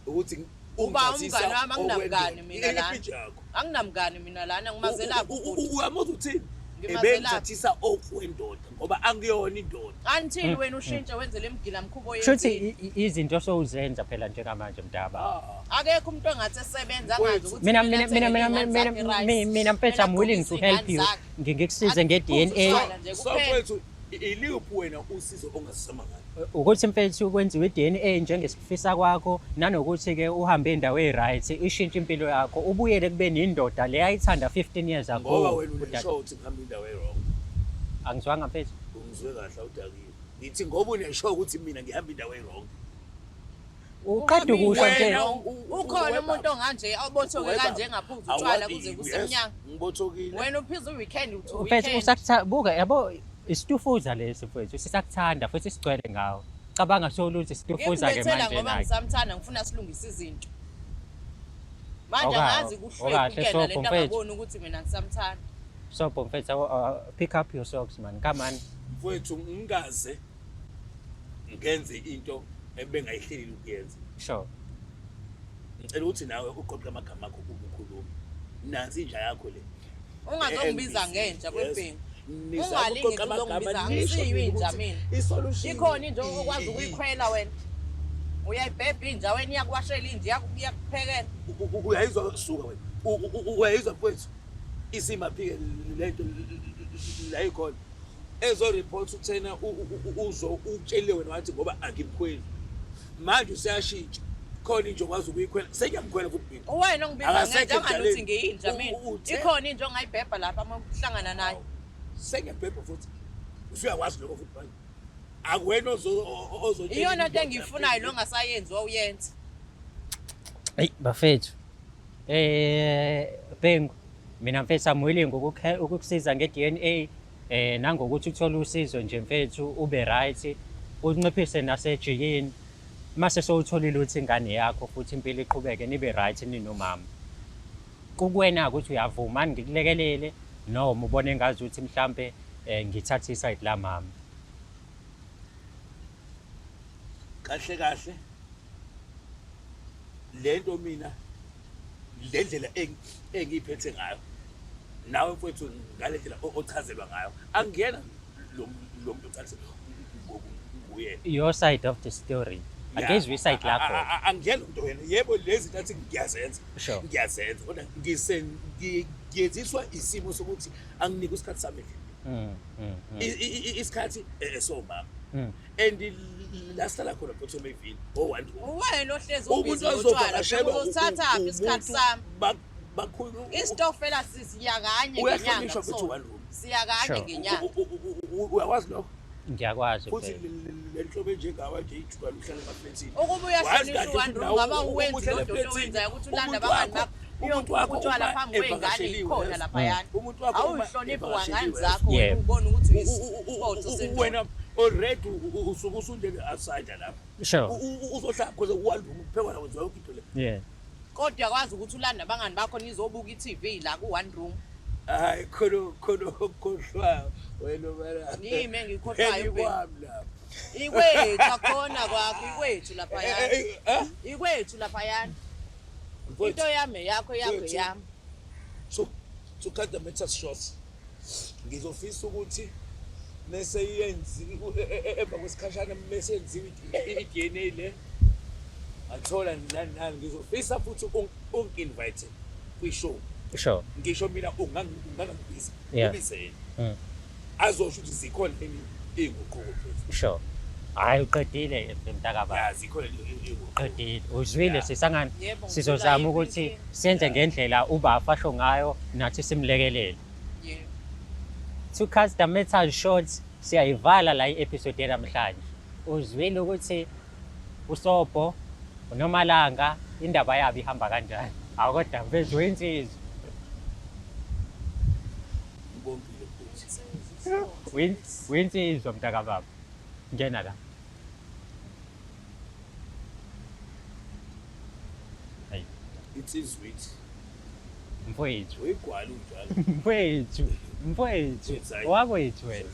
ukuthi Uba umngani wami anginamngani mina lana. Image yakho. Anginamngani mina lana ngimazelaphi ubhuti. Uyamuzwa uthini? Ngimazelaphi. Ebengithathisa okwendoda ngoba angiyona indoda. Until wena ushintshe wenze le mgila mkhubo Kushuthi oyenzile. izinto osowuzenza phela njengamanje mntaba. Ah. Akekho umuntu ongathi esebenza angazi ukuthi Mina kumele mina mina athengele mina iy'ngane mina zakhe i-rice, mina mfethu kumele I'm willing to agqokise help iy'ngane you. zakhe. Ngikusize nge-DNA Akuphuze utshwala nje So kuphela. mfethu iliphi wena usizo ongasizama ngalo? Ukuthi mfethu kwenziwe i-DNA njengesifisa kwakho nanokuthi-ke uhambe indawo e-right ishintshe impilo yakho ubuyele kube indoda le ayithanda 15 years ago. Ngoba wena Udade. uneshow ukuthi ngihamba indawo e-wrong. Angizwanga mfethu. Ungizwe kahle awudakiwe. Ngithi ngoba uneshow ukuthi mina ngihamba indawo e-wrong. Uqeda ukusho nje. Wena Ukhona umuntu onganje obothoke kanje engaphuzi utshwala kuze kusemnyango. Ngibothokile. Wena uphiza u-weekend uthi Mfethu weekend. usakutha buka yabo isitufuza lesi mfethu sisakuthanda futhi sigcwele ngawo. Cabanga soluthi isitufuza ke Ngikubethela manje ngoba naye. ngisamthanda ngifuna silungise izinto. Manje angazi kuhlwephu Okahle, kuyena sobho lento mfethu. angaboni ukuthi mina ngisamthanda. Sobho mfethu pick up your socks man. Come on. Mfowethu ngingaze ngenze into ebengayihlelile ukuyenza. Sure. Ngicela ukuthi nawe uqoqe amagama akho ubukhuluma. Nansi inja yakho le. Ungazongibiza NBC. ngenja Yes. kwebhengu. Nizama Ungalingi ukuqoqa amagama, uzongibiza nisho angisiyo mina inja ukuthi mina. i-solution Ikhona inja okwazi ukuyikhwela wena. Uyayibhebha inja wena iyakuwashela inja iyakuphekela. Uyayizwa suka wena. Uyayizwa mfowethu. Isimaphike lento la ikhona. Ezo report uthena uzo ukutshele wena wathi ngoba angimkhweli. Manje useyashintsha. Khona inja okwazi ukuyikhwela. Sengiyamkhwela futhi mina. Uwena ongibiza Akasekho ngenja angathi emdlalweni. ngiyinja mina. Ikhona inja ongayibhebha lapha uma uhlangana naye. Sengiyabhebha futhi. Usuyakwazi lokho futhi manje. Akuwena ozotshela Iyona into indoda engiyifunayo lo ongasayenzi wawuyenza. Hey bafethu. Bhengu mina mfethu I'm willing ukukusiza nge-DNA nangokuthi uthole usizo nje mfethu ube right unciphise nasejikini mase sowutholile ukuthi ingane yakho futhi impilo iqhubeke nibe right ninomama. Kukuwena ukuthi uyavuma ngikulekelele noma ubone engazi ukuthi mhlambe ngithathe iside la mama. Kahle kahle lento mina le ndlela engiyiphethe ngayo nawe mfowethu ngale ndlela ochazelwa ngayo angiyena lo muntu ochazelwa nguyena. Your side of the story. Angizwe iside lakho. Angiyena umuntu wena yebo lezi zinto athi ngiyazenza. Ngiyazenza kodwa ngiyenziswa isimo sokuthi anginike isikhathi sami endlini. Isikhathi esomama. And la sihlala khona mfowethu emevini o-one room. Uwena ohlezi Umuntu ubhizi ngotshwala, ozovakashelwa uzothathaphi isikhathi sami? Bakhulu Isitokfela siya kanye ngenyanga Uyahlonishwa futhi kusona. one room. Siya kanye ngenyanga. Uyakwazi lokho? Ngiyakwazi Futhi phela. le nhlobo enjengawe nje ijwayele ukuhlala emaflethini. Ukuba uyahlonishwa one room ngaba uwenzi lo doti owenzayo ukuthi ulanda abangani bakho Umuntu wakho utshwala uma phambi kwey'ngane evakasheliwe, ikhona yes. laphayana. Umuntu wakho uma Awuyihloniphi wangane evakasheliwe, zakho wena Yebo. ubone ukuthi uyisiphoxo sendoda. Wena already usuke usundele outside lapha. Sure. Uzohlala because one room kuphekwa la kwenziwa yonke into le. Yeah. Kodwa uyakwazi ukuthi ulande abangani bakho nizobuka i-TV la ku-one room. Hayi khona khona okukhohlwayo wena ubala. Yimi engikhohlwayo ubheki. Kwami lapho. Ikwethu akhona kwakho, ikwethu laphayana. Eh, eh, Ikwethu laphayana. Mfowethu, Into yami eyakho, yakho Mfowethu. eyami. To cut the matter short, ngizofisa ukuthi mese yenziwe emva kwesikhashana mese yenziwe i-DNA le athola nani nani ngizofisa futhi ungi-invite kwi-show. Ngisho mina ungangibiza ubize yena azosho ukuthi zikhona yini iy'nguquko mfethu. Hhayi uqedile mntakababa. Ya zikhona iy'nguquko. Qedile. Uzwile sisangane. Yebo, Sizozama ngizwile, ukuthi ayikho senze ngendlela ubafa asho ngayo nathi simlekelele. Yebo. To cut the matter short, siyayivala la i-episode yanamhlanje. Uzwile ukuthi uSobho uNomalanga indaba yabo ihamba kanjani. Awu kodwa mfethu uyinsizwa. Ngibongile mfethu. Uyinsizwa mntakababa. Ngena la. Hayi, Insizwithi mfowethu. uyigwala unjalo. Mfowethu, mfowethu. Exactly. Wakwethu wena.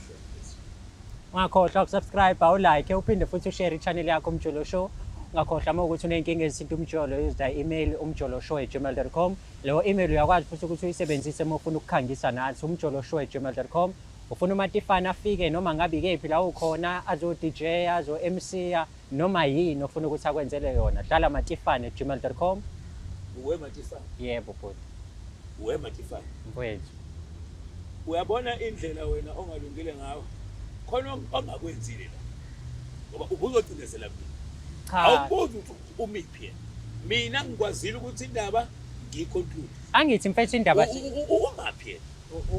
Ungakhohlwa ukusubscribe, awulike, uphinde futhi ushare i-channel yakho Umjolo Show. Ungakhohlwa uma ukuthi uney'nkinga ezithinta umjolo, use the email umjoloshow@gmail.com. Leyo email uyakwazi futhi ukuthi uyisebenzise uma ufuna ukukhangisa nathi umjoloshow@gmail.com. Ufuna uMatifana afike noma ngabe ikephi la ukhona azo-DJ, azo-MC, noma yini ofuna ukuthi akwenzele yona. Dlala matifane@gmail.com. Uwe Matifana, Yebo bhuti, uwe Matifana. mfowethu. Uyabona indlela wena ongalungile ngayo khona ongakwenzile la ngoba ubuzocindezela mina. Cha, Awubuzi ukuthi umiphi yena. Mina ngikwazile ukuthi indaba ngiyiconclude. angithi mfethu indaba Umaphi yena?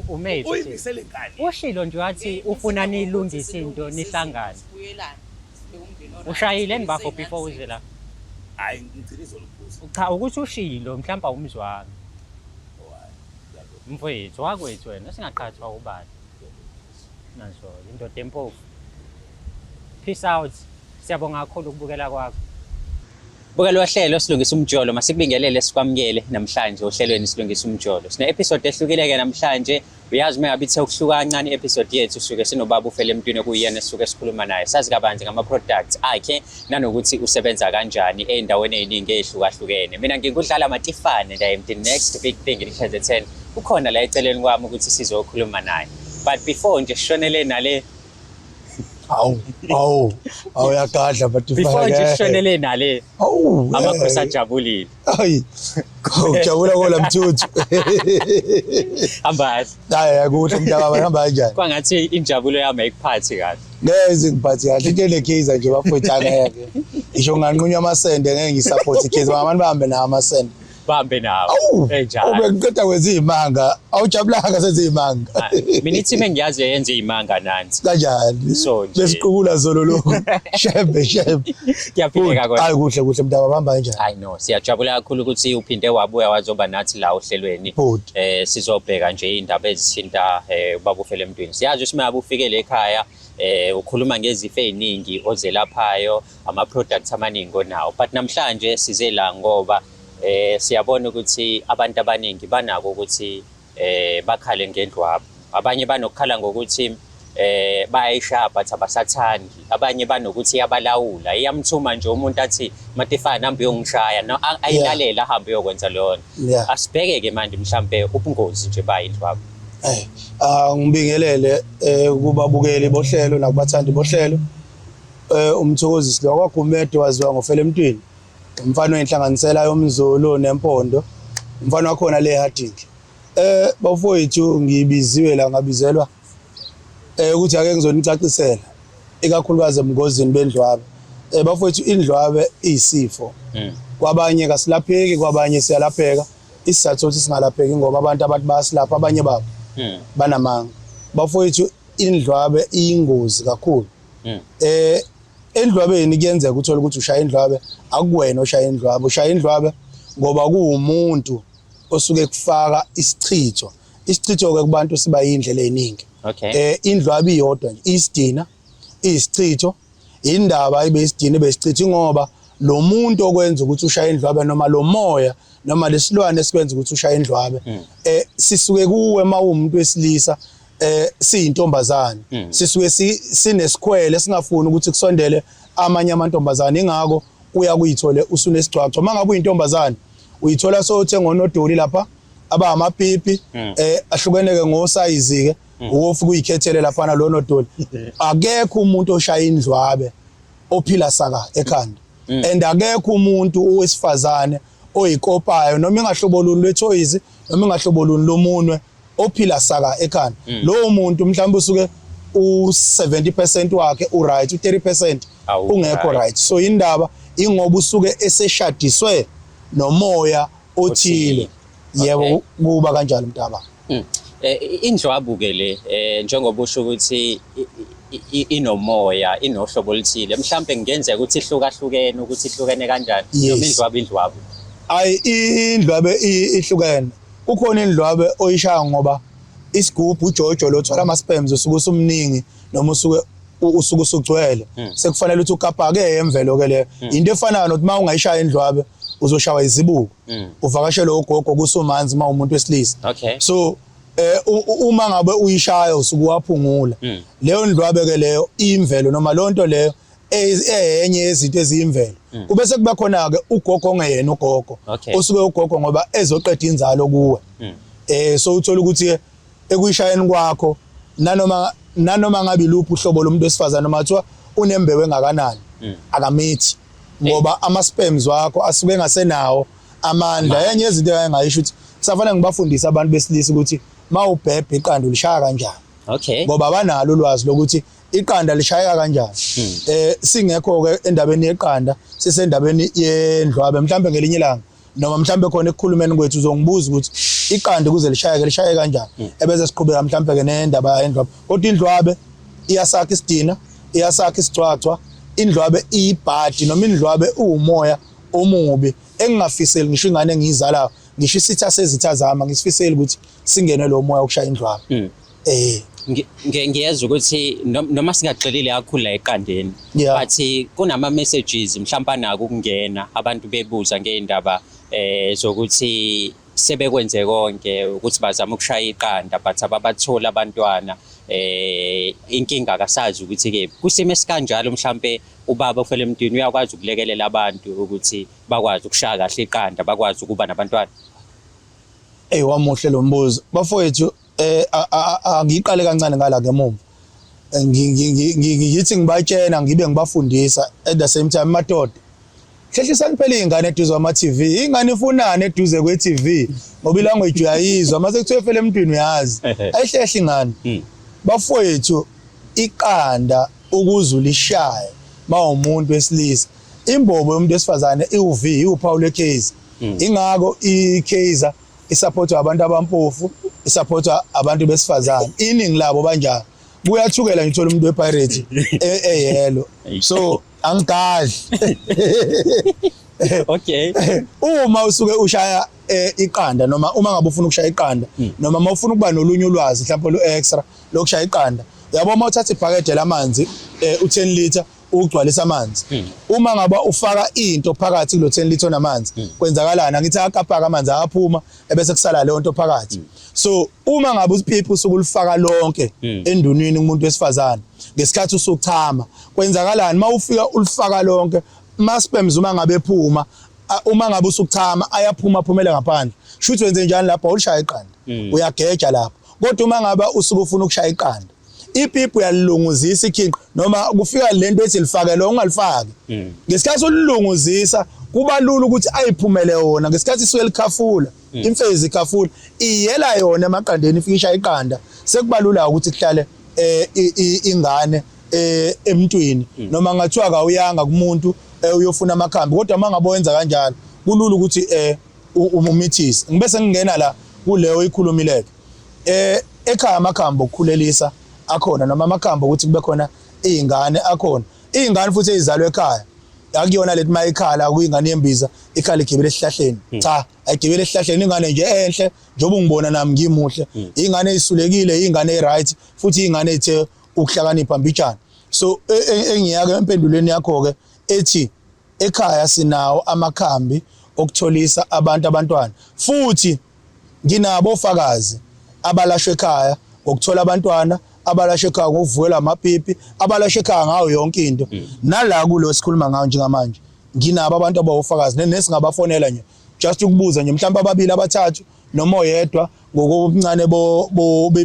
umethu. Uyimisele ngani? Ushilo nje wathi ufuna nilungise into nihlangane. Sibuyelane. Sibe umndeni o-right. Ushayile nibafo Sikhulise before iy'ngane uze la. Hayi ngigcina izolo ukuphuza. Cha ukuthi ushilo mhlawumbe awumzwanga. Oh, hayi, ngiyabonga, Mfowethu wakwethu wena singaqhathwa ubani. ngiyabonga. Nazo indoda empofu. Peace out. Siyabonga kakhulu ukubukela kwakho. Bukela uhlelo Silungisa Umjolo, masikubingelele sikwamukele namhlanje ohlelweni Silungisa Umjolo. Sine episode ehlukile ke namhlanje. Uyazi uma ngabe ithe ukuhluka kancane i-episode yethu suke sinobaba uFele Mntwini okuyena esisuke sikhuluma naye. Sazi kabanzi ngama-products akhe nanokuthi usebenza kanjani ey'ndaweni ey'ningi ey'hlukahlukene. Mina ngingudlala Matifane and I am the next big thing in KZN. Ukhona la eceleni kwami ukuthi sizokhuluma naye. But before nje sishonele nale Awu, awu, awu uyagadla before Matifane. nje sishonele nale Awu. amakhosi ajabulile. Ayi. Ujabula kola mthuthu. Hamba kahle. Hayi akuhle mntaka hamba kanjani? Kwangathi injabulo yami ayikuphathi kahle. Ngeke izingiphathi kahle into enekhiza nje bafowethu angeke. Ngisho nganqunywa amasende ngeke ngisupport ikhiza abantu bahambe nawo amasende. Bahambe nawo. Awu. Enjalo. Ube ngiqeda kwenza izimanga. Awujabulanga senza izimanga. Mina i-team engiyazi yenze imanga nansi. Kanjani? So nje. Besiqukula zolo lokhu. Shembe shembe. Kuyaphileka kodwa. Hayi kuhle kuhle mntaka bahamba kanjani? Hayi no, siyajabula kakhulu ukuthi uphinde wabuya wazoba nathi la ohlelweni. Bhuti. Sizobheka nje indaba ezithinta ubaba uFele Mntwini. Siyazi ukuthi uma ufikele ekhaya ukhuluma ngezifo eziningi ozelaphayo, ama products amaningi onawo. But namhlanje size la ngoba siyabona ukuthi abantu abaningi banako ukuthi bakhale ngendlwabo. Abanye banokukhala ngokuthi bayayishaya but abasathandi. Abanye banokuthi iyabalawula. Iyamthuma nje umuntu athi Matifana hamba uyongishaya, no ayilalela ahambe uyokwenza leyo nto. Asibheke ke manje mhlambe ubungozi nje bayindlwabo. Ngibingelele kubabukeli bohlelo nakubathandi bohlelo. Umthokozisi lo kwaGumede waziwa ngoFele Mntwini. Umfana wenhlanganisela yomZulu nempondo. Umfana wakhona le Harding. Bafowethu ngibiziwe la ngabizelwa ukuthi ake ngizonicacisela ikakhulukazi ebungozini bendlwabe. Bafowethu indlwabe iyisifo. Kwabanye kasilapheki, kwabanye siyalapheka. Isizathu sokuthi singalapheki ngoba abantu bayasilapha, abanye babo banamanga. Bafowethu indlwabe iyingozi kakhulu. Endlwabeni kuyenzeka uthole ukuthi ushaya indlwabe, akuwena oshaya indlwabe, ushaya indlwabe ngoba kuwumuntu osuke kufaka isichitho. Isichitho ke kubantu siba yindlela eziningi. Indlwabe iyodwa nje, isidina, isichitho, indaba ibe isidina ibe isichitho ngoba Lo muntu okwenza ukuthi ushaye indlwabe noma lo moya noma lesilwane esikwenza ukuthi ushaye indlwabe sisuke kuwe uma uwumuntu wesilisa, siyintombazane, sisuke sinesikhwele singafuni ukuthi kusondele amanye amantombazane. Ingakho uya kuyithole usunesigcwagcwa. Uma ngabe uyintombazane, uyithola sowuthenga onodoli lapha abamapipi, ahlukene ke ngosayizi ke, uwofika uyikhethele laphana lo nodoli. Akekho umuntu oshaya indlwabe ophila saka ekhanda, and akekho umuntu owesifazane oyikopayo, noma ingahlobo luni lwethoyizi noma ingahlobo luni lomunwe, ophila saka ekhanda. Lowo muntu mhlawumbe usuke u70% wakhe uright, u30% ungekho right. So indaba ingoba usuke eseshadiswe nomoya othile. Yebo, kuba kanjalo, mntaba. Indlwabu ke le, njengoba usho ukuthi inomoya, inohlobo oluthile, mhlambe kungenzeka ukuthi ihlukahlukene, ukuthi ihlukene kanjani, noma indlwabu indlwabu? Ayi, indlwabe ihlukene. Kukhona indlwabe oyishaya ngoba isigubhu ujojo lo thwala ama sperms usuke usumningi noma usuke usugcwele, sekufanele ukuthi ukapake. Emvelo ke leyo, into efanayo nokuthi uma ungayishaya indlwabe uzoshawa izibuko, uvakashele ugogo kusumanzi uma umuntu wesilisa. So uma ngabe uyishaya usuke waphungula leyo ndlwabe ke leyo, imvelo noma lonto leyo eyenye yezinto eziyimvelo. Kube sekuba khona ke ugogo ongeyena ugogo, osuke ugogo ngoba ezoqeda inzalo kuwe. So uthola ukuthi ke ekuyishayeni kwakho, nanoma ngabe iluphi uhlobo lomuntu wesifazane, noma kuthiwa unembewu engakanani, akamithi ngoba ama sperms wakho asuke engasenawo amandla. Enye yezinto engayisho ukuthi kusafanele ngibafundise abantu besilisa ukuthi mawubhebhe iqanda ulishaya kanjani, ngoba abanalo ulwazi lokuthi iqanda lishayeka kanjani. Singekho ke endabeni yeqanda, sisendabeni yendlwabe. Mhlambe ngelinye ilanga noma mhlambe khona ekukhulumeni kwethu uzongibuza ukuthi iqanda ukuze lishayeke lishaye kanjani, ebese siqhubeka mhlambe ke nendaba yendlwabe. Kodwa indlwabe iyasakha isidina, iyasakha isigcwagcwa. Indlwabe iyibhadi noma indlwabe uwumoya omubi engingafiseli ngisho ingane engiyizalayo, ngisho isitha sezitha zami angisifiseli ukuthi singene lo moya wokushaya indlwabe. Ngiyezwa ukuthi noma singagxilile kakhulu la eqandeni, but kunama messages mhlawumbe anako ukungena, abantu bebuza ngeindaba zokuthi sebekwenze konke ukuthi bazame ukushaya iqanda but ababatholi abantwana. Inkinga akasazi ukuthi ke kusimo esikanjalo mhlambe ubaba ufele emntwini uyakwazi ukulekelela abantu ukuthi bakwazi ukushaya kahle iqanda, bakwazi ukuba nabantwana. Ey, wamuhle lo mbuzo, bafowethu. Angiqale kancane ngala ngemuva. Ngithi ngibatshena ngibe ngibafundisa at the same time. Madoda, hlehlisani phela iy'ngane eduze kwama-TV. Ingane ifunani eduze kwe-TV? Ngoba ilanguage uyayizwa mase kuthiwa efele emntwini, uyazi ayihlehla ingane. Bafowethu, iqanda ukuze ulishaye mawumuntu wesilisa, imbobo yomuntu wesifazane iwu-V, iwuphawu lweKaizer. Ingakho iKaizer isupportwa abantu abampofu, isupportwa abantu besifazane, iningi labo banjalo. Kuyathukela ngithola umuntu wePirate eyelo, so angigadli. Uma usuke ushaya iqanda noma uma ngabe ufuna ukushaya iqanda noma uma ufuna ukuba nolunye ulwazi mhlawumbe olu extra lokushaya iqanda, yabo, uma uthatha ibhakede lamanzi, u10 liter, ugcwalisa amanzi, uma ngaba ufaka into phakathi kulo 10 liter namanzi, kwenzakalani? Angithi akapaka amanzi ayaphuma ebese kusala leyo nto phakathi? So uma ngabe usipipi usuke ulifaka lonke endunwini kumuntu wesifazane ngesikhathi usuchama, kwenzakalani uma ufika ulifaka lonke? Ma sperms uma ngabe ephuma, uma ngabe usuchama ayaphuma, aphumele ngaphandle. Shuthi wenze njani lapho? Awulishaya iqanda, uyageja lapho. Kodwa uma ngabe usuke ufuna ukushaya iqanda, ipipi uyalilunguzisa ikhinqi noma kufika lento ethi lifake lo, ungalifaki. Ngesikhathi ulilunguzisa kuba lula ukuthi ayiphumele wona. Ngesikhathi isuke likhafula, imfezi ikhafula, iyela yona emaqandeni, ifike ishaya iqanda. Sekuba lula ukuthi kuhlale ingane emntwini, noma ngathiwa kawuyanga kumuntu uyofuna amakhambi. Kodwa uma ngabe wenza kanjalo kulula ukuthi umumithise. Ngibe sengingena la kuleyo ikhulumileke ekhaya, amakhambi okukhulelisa akhona noma amakhambi ukuthi kube khona izingane akhona. Izingane futhi ezizalwe ekhaya akuyona lethi mayikhala kuyingane yembiza, ikhala igibele esihlahleni. Cha, ayigibele esihlahleni. Ingane nje enhle njengoba ungibona nami ngimuhle, ingane eyisulekile, ingane e-right futhi ingane ethe ukuhlakanipha mbijana. So engiyake empendulweni yakho ke ethi Ekhaya sinawo amakhambi okutholisa abantu abantwana, futhi nginabo ofakazi abalashwa ekhaya ngokuthola abantwana, abalashwa ekhaya ngokuvukela amapipi, abalashwa ekhaya ngayo yonke into. Nala kulo sikhuluma ngayo njengamanje nginabo abantu abawofakazi nesingabafonela nje just ukubuza nje mhlawumbe ababili abathathu noma oyedwa ngokubuncane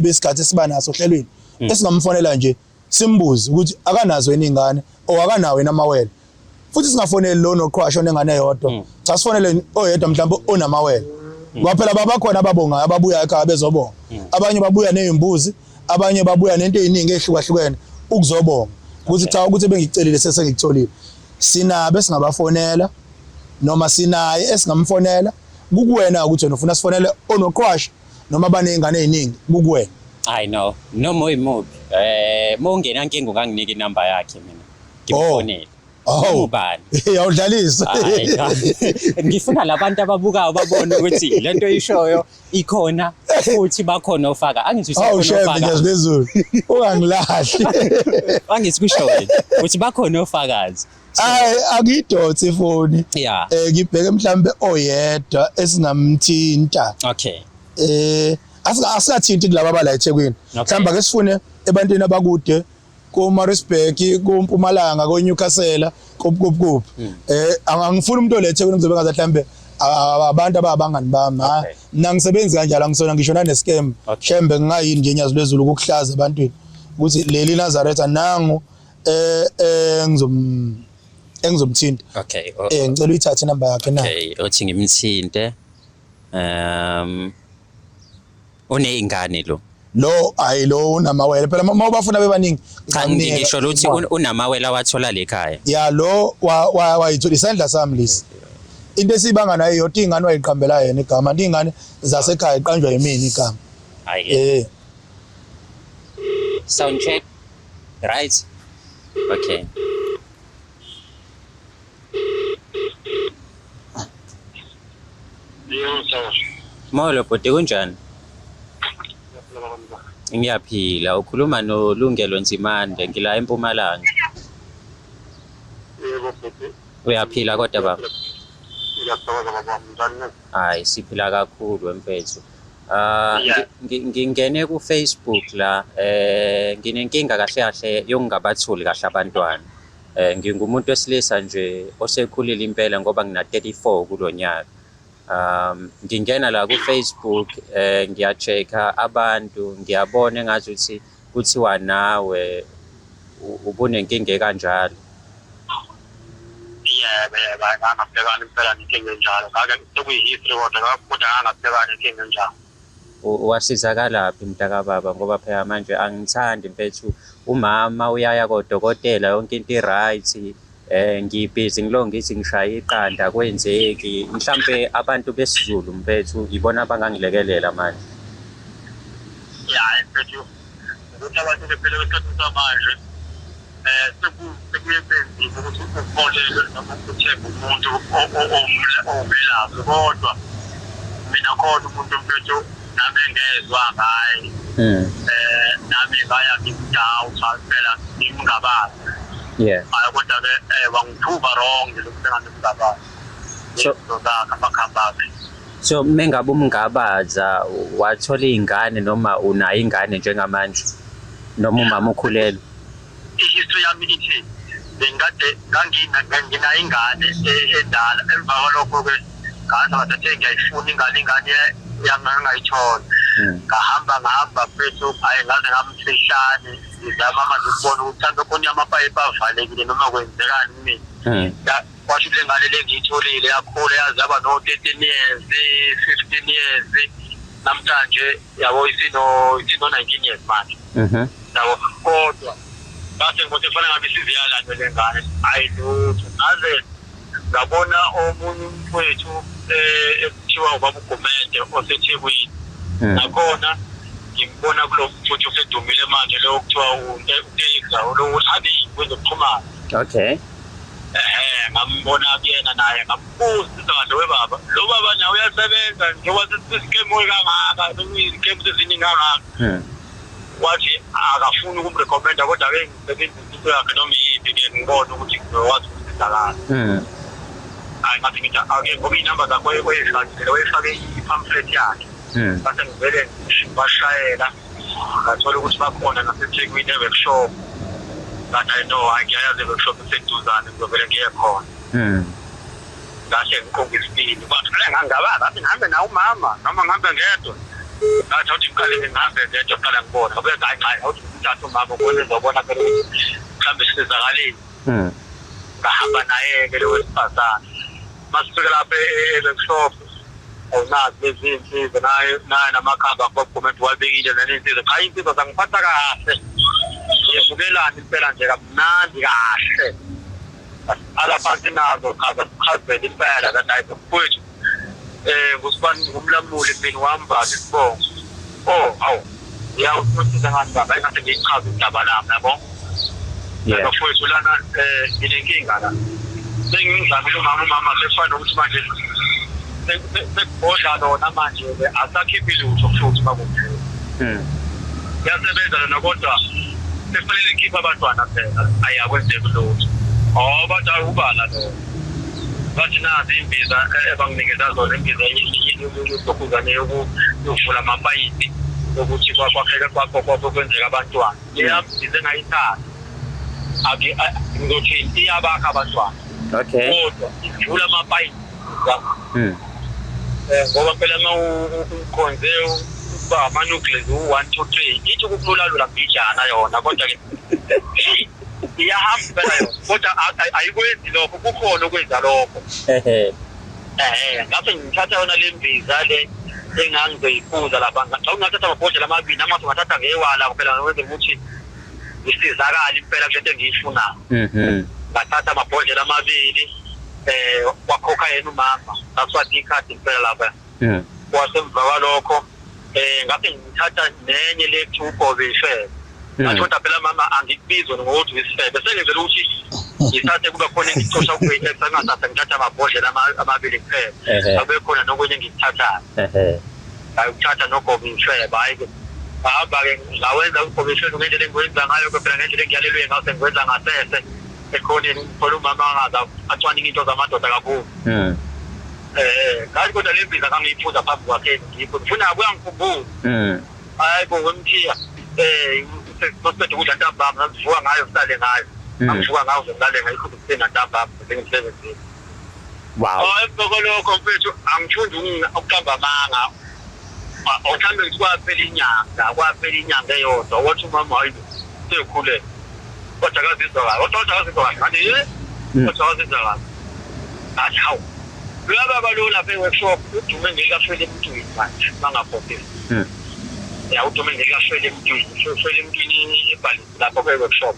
besikhathi esiba naso ohlelweni, esingamfonela nje simbuze ukuthi akanazo yini ingane or akanawo yini amawele. Futhi singafoneli lo noqhwasha onengane eyodwa, cha, sifonele oyedwa mhlawumbe onamawele, ngoba phela babakhona ababongayo ababuya ekhaya bezobonga. Abanye babuya nezimbuzi, abanye babuya nento eziningi ezihlukahlukene ukuzobonga ukuthi cha, ukuthi bengicelile sesengikutholile. Sinabe singabafonela noma sinaye esingamfonela, kukuwena ukuthi wena ufuna sifonele onoqhwasha noma abanezingane eziningi, kukuwena. I know noma uyimuphi, mawungena nkinga unganginika inamba yakhe mina ngimfonele. Oh. Ubani? Awudlalisa. Hayi, cha. Ngifuna labantu ababukayo babone ukuthi lento oyishoyo ikhona futhi bakhona ofaka. Angithi Awu usekhona shembe ofakazi. ngiyazilezulu. Ungangilahli. Angithi kusho wena ukuthi bakhona ofakazi. Hayi, akuyidonsi ifoni. Ngibheke mhlambe oyedwa esingamthinta. Asingathinti kulaba abala eThekwini. Mhlawumbe ake sifune ebantwini abakude ko Maritzburg, ko Mpumalanga, ko Newcastle, kuphi kuphi kuphi. Angifuni umuntu olethe eThekwini kuzobe ngathi mhlambe abantu ababangani bami, ha. Mina ngisebenzi kanjalo, angisona ngisho nane scam. Shembe ngingayini nje nyazi lwezulu ukukuhlaza ebantwini ukuthi leli Nazaretha nangu engizom engizomthinta. Ngicela uyithathe inamba yakhe na. Okay, othi ngimthinte. Uneyingane lo. Lo hayi, lo unamawele phela, uma ubafuna bebaningi. Cha, ngisho ukuthi unamawele awathola le ekhaya. Ya, lo wayithola isandla sami lesi. Into esibanga nayo yodwa, ingane wayiqambela yena igama, anti ingane zasekhaya iqanjwa yimina igama. Hayi. Sound check. Right. Okay. Yebo, sir. Molo bhuti, kunjani? Ngiyaphila baba. Ngiyaphila. Ukhuluma noLungelo Nzimande, ngila eMpumalanga. Yebo bhuti. Uyaphila kodwa baba? Ngiyathokoza baba, njani na? Hayi, siphila kakhulu mfethu. Ah, ngingene ku Facebook la, nginenkinga kahle kahle yokungabatholi kahle abantwana. Ngingumuntu wesilisa nje osekhulile impela ngoba ngina 34 kulonyaka. Ngingena la ku Facebook, ngiya-check-a abantu, ngiyabona engathi ukuthi kuthiwa nawe ubunenkinga ekanjalo. Yebo yebo, hayi, ngangabhekana impela nenkinga enjalo. Ngake sekuyi-history kodwa ngangabhekana nenkinga enjalo. Wasizakalaphi mntakababa, ngoba phela manje angithandi mfethu, umama uyaya kodokotela, yonke into i-right, ngibhizi ngilo ngithi ngishaya iqanda kwenzeki. Mhlampe abantu besiZulu mfethu ibona abangangilekelela manje. Ya, mfethu, ukuthi abantu phela esikhathini samanje sekuye benzima ukuthi ukholelwe noma uthembe umuntu owumelaphi, kodwa mina khona umuntu mfethu nami engezwa ngaye, nami ngaya ngimdawutha phela, ngimngabazi. Hayi, kodwa-ke wangithuba wrong nje lokhu sengamngabazi izinto zakhe, amakhambi akhe. So mengabe umngabaza, wathola iy'ngane noma unayo ingane njengamanje noma umama ukhulelwe? I-history yami ithi bengikade nginayo ingane endala. Emva kwalokho-ke ngaze ngathathe ngiyayifuna ingane, ingane yami ngangayithola. Ngahamba ngahamba mfethu, hhayi, ngaze ngamfihlane ngizama manje ukubona ukuthi mhlawumbe khona amapayipi avalekile noma kwenzekani kumina. Kwasho ukuthi le ngane le ngiyitholile yakhula yaze yaba no-13 years, 15 years namhlanje, yabo, isino 19 years manje, yabo. Kodwa ngase ngibona kufanele ngabe isize yalanywa le ngane, hayi lutho. Ngaze ngabona omunye umfowethu ekuthiwa ubaba uGumede oseThekwini. Nakhona ngimbona kulo mfuthu osedumile manje lo okuthiwa uTexa, lo uhabi kwezokuxhumana. Ehe, ngambona kuyena naye, ngambuza kahle, we baba, lo baba nawe uyasebenza njengoba sesiskemu kangaka, sekuyiziskemu seziningi kangaka. Wathi akafuni ukumrecommenda, kodwa ake ngisebenzise into yakhe noma iyiphi ke ngibone ukuthi ngizokwazi ukusizakala. Hayi, ngathi ngithi ake ngoba iy'namba zakho wayefakile, wayefake i-pamphlet yakhe. Ngase ngivele ngibashayela, ngathola ukuthi bakhona naseThekwini e-workshop. Ngathi hayi no, hayi ngiyayazi e-workshop iseduzane, ngizovele ngiye khona. Ngahle ngiqonga isibindi. Kwathi vele ngangabaza, ngathi ngihambe nawe umama noma ngihambe ngedwa. Ngathi awuthi ngiqale ngihambe ngedwa kuqala ngibone. Ngabe hayi hayi awuthi ngithathe umama ubone ngizobona phela ukuthi mhlawumbe sizakaleni. Ngahamba naye-ke lo wesifazane. Masifika lapha e-workshop, awunazi lezi iy'nsizwa naye naye namakhamba akubagumede wabekile lena iy'nsizwa. Cha, iy'nsizwa zangiphatha kahle. Yemukelana impela nje kamnandi kahle. Asiqala phansi nazo chaza sichazele impela kathi hayi mfowethu ngusibani ngumlamuli mina wambatha isibongo. Oh hawu ya usiza ngani baba engase ngiyichaze indaba lami yabo. Bafowethu lana nginenkinga la. Sengimzamile umama, umama sefana nokuthi manje sekubhodla lona manje-ke asakhiphi lutho futhi bakuphela. Kuyasebenza lona kodwa sekufanele likhiphe abantwana phela, ayi akwenzeki lutho. Oh bathi ayi ubala lona. Bathi nazi imbiza ebanginikeza zona, imbiza yokukhuzane yokuvula amapayipi yokuthi kwakheke kwenzeka abantwana. Leya mbiza engayithatha ngizothini, iyabakha abantwana. Kodwa ivula amapayipi. Ngoba phela uma ukhonze ukuba ama-nucleus u-one two three ithi ukukululalula mbijana yona, kodwa-ke iyahamba impela yona, kodwa ayikwenzi lokho, kukhona okwenza lokho. Ngase ngithatha yona le mbiza le engangizoyiphuza lapha, ngathi ngathatha amabhodlela amabili, nami ngathatha ngewala phela ngenzela ukuthi ngisizakale impela kulento engiyifunayo. Ngathatha amabhodlela amabili, wakhokha yena umama, ngaswatha ikhadi impela lapha. Kwasemva kwalokho ngase ngithatha nenye lethu ugobe ifebe. Ngathi kodwa phela mama angikubizwe ngokuthi isifebe, sengenzela ukuthi ngithathe kube khona engicosha kuyi-ex, angathatha ngithatha amabhodlela amabili kuphela, akube khona nokunye engikuthathayo. Hayi ukuthatha nogobe ifebe, hhayi-ke ngahamba-ke ngawenza ugobe ifebe ngendlela engiwenza ngayo-ke phela, ngendlela engiyalelwe ngaso ngiwenza ngasese ekhoneni. Ngithola umama angaze acwaninge into zamadoda kakhulu. Ngathi kodwa le mbiza ngangiyiphuza phambi kwakhe, ngiyiphuza ngifuna kuyangikhumbuza. Hayi bo wemthiya, sesiqeda ukudla ntambama, ngasivuka ngayo silale ngayo. Ngangivuka ngayo ngilale ngayo ikhulu ntambama ngisemsebenzini. Oh emva kwalokho mfethu angithundi ukuqamba amanga. Mhlawumbe ngithi kwaphela inyanga, kwaphela inyanga eyodwa, wathi umama hayi sekhulele. Kodwa akazizwa kahle, kodwa akazizwa kahle. Ngathi eh kodwa akazizwa kahle. Ngathi hawu. Loya baba lo lapha e-workshop udume ngelikafela emntwini manje bangakhokheli. Ya udume ngelikafela emntwini, ufela emntwini ebhalisi lapho kwe-workshop.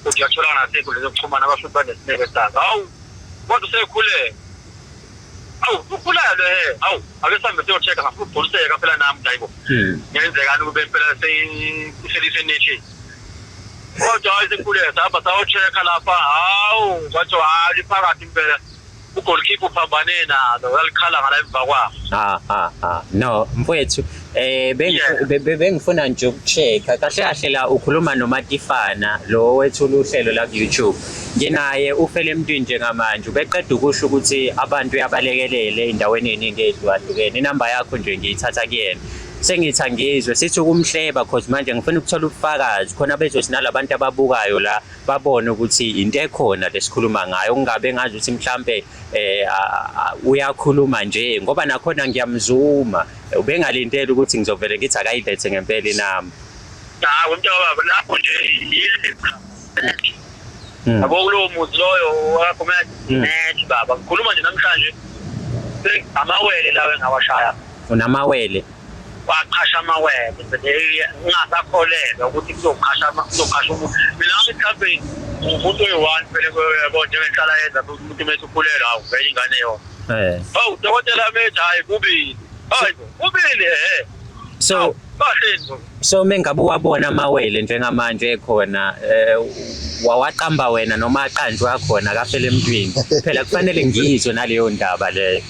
Uthi uyatholakala nasey'nkundleni zokuxhumana abafiki banesineke sakhe. Hawu kodwa usekhulele. Awu ukhulelwe he. Hawu ake sihambe siyo-check-a ngafuna ukugculiseka phela nami hayibo. Ngenzekani kube phela seyiselisenethini. Kodwa hayi sekhulele sahamba sayo-check-a lapha. Hawu kwathiwa hayi liphakathi impela. Ugolikhipha uphambane nalo yalikhala ngala emva kwakho. No mfowethu, bengifuna nje ukucheck-a kahle kahle la ukhuluma noMatifana lo wethula uhlelo la ku-YouTube. Nginaye ufele emntwini njengamanje, ubeqeda ukusho ukuthi abantu uyabalekelele ey'ndaweni ey'ningi ey'hlukahlukene. Inamba yakho nje ngiyithatha kuyena. Sengithi angizwe sithi ukumhleba cause manje ngifuna ukuthola ubufakazi khona bezothi nalabantu ababukayo la babone ukuthi into ekhona lesikhuluma ngayo, kungabe ngazi ukuthi mhlambe uyakhuluma nje ngoba nakhona ngiyamzuma, ubengalindele ukuthi ngizovele ngithi akayilethe ngempela inamba. Cha umntakababa lapho nje yile. Yabo kulowo muzi loyo wakho net baba, ngikhuluma nje namhlanje amawele lawo engawashaya. Unamawele? Waqhasha amawele ngingasakholelwa ukuthi kuzoqhasha kuzoqhasha umuntu. Mina ngami mhlawumbe umuntu oyi-one phela yabo njengenhlala yenza umuntu mese ukhulelwa hawu vele ingane yona. Hawu dokotela methi hayi kubili. Hayi kubili So kahle. So mengabe uwabona amawele njengamanje ekhona, wawaqamba wena noma aqanjwe akhona akafele emntwini? Phela kufanele ngiyizwe naleyo ndaba leyo.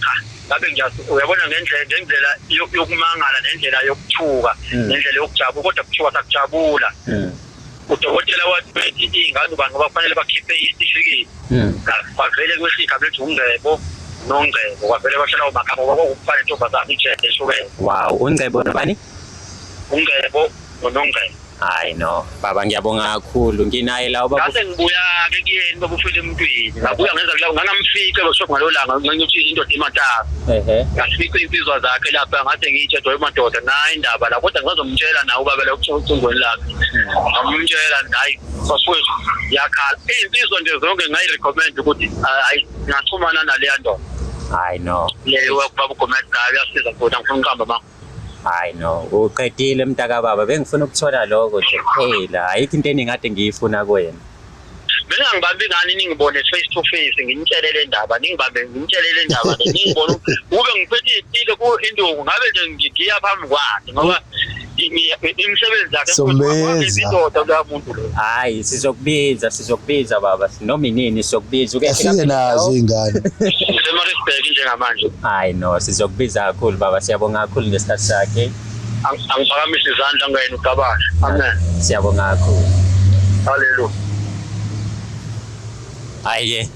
Cha ngabe uyabona ngendlela yokumangala nendlela yokuthuka nendlela yokujabula, kodwa kuthiwa sakujabula. Udokotela wathi bethi iy'ngane ubani ngoba kufanele bakhiphe isitifiketi. Kwavele kwehle igama elithi uNgcebo noNgcebo, kwavele kwahlala omagama ngoba kwakufana intombazane ijede ehlukene. Wow, uNgcebo nobani? UNgcebo noNongcebo. Hayi no, baba ngiyabonga kakhulu. Nginaye la ubaba. Ngase ngibuya-ke kuyena babufile emntwini. Ngabuya ngenza kulawo ngangamfica eworkshop ngalelo langa ngenxa yokuthi indoda imatasa. Ehe. Ngafica iy'nsizwa zakhe lapha ngase ngiyitshe doye madoda nayi indaba la kodwa ngisazomtshela nawe ubaba la ocingweni lakhe. Ngamtshela hayi bafowethu yakhala. Iy'nsizwa nje zonke ngayi-recommend ukuthi hayi ngingaxhumana naleya ndoda. Hayi no. Leyo baba uGomez cha uyasiza futhi angifuni ukuqamba amanga. Hayi no, uqedile mntakababa, bengifuna ukuthola lokho nje kuphela. Ayikho into eningade ngiyifuna kuwena. Bengangibambi ngani ningibone face to face nginitshele le ndaba ningibambe nginitshele le ndaba le ningibone kube ngiphethe isitile ku induku ngabe nje ngigiya phambi kwakhe ngoba imisebenzi yakhe Sombeza. indoda kuloya muntu lo. Hayi sizokubiza, sizokubiza baba, noma inini sizokubiza. Uke Afike nazo iy'ngane. NgiseMaritzburg njengamanje. Hayi no, sizokubiza kakhulu baba, siyabonga kakhulu ngesikhathi sakhe. Angiphakamise izandla ngayena uGabashe. Amen. Siyabonga kakhulu. Hallelujah. Hayi ke.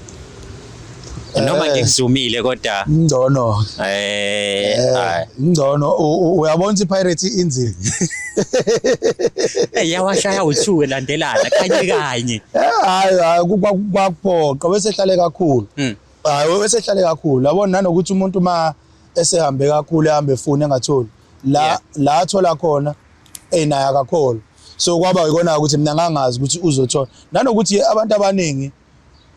Noma ngikuzumile kodwa Ngcono. hayi. Ngcono uyabona ukuthi iPirates inzima. Eh yawashaya u2 elandelana kanye kanye. Hayi hayi kwakuphoqa bese ehlale kakhulu. Hayi bese ehlale kakhulu. Yabona nanokuthi umuntu ma esehambe kakhulu ehambe efuna engatholi. La la athola khona enaye akakholwa. So kwaba ikona ukuthi mina ngangazi ukuthi uzothola. Nanokuthi abantu abaningi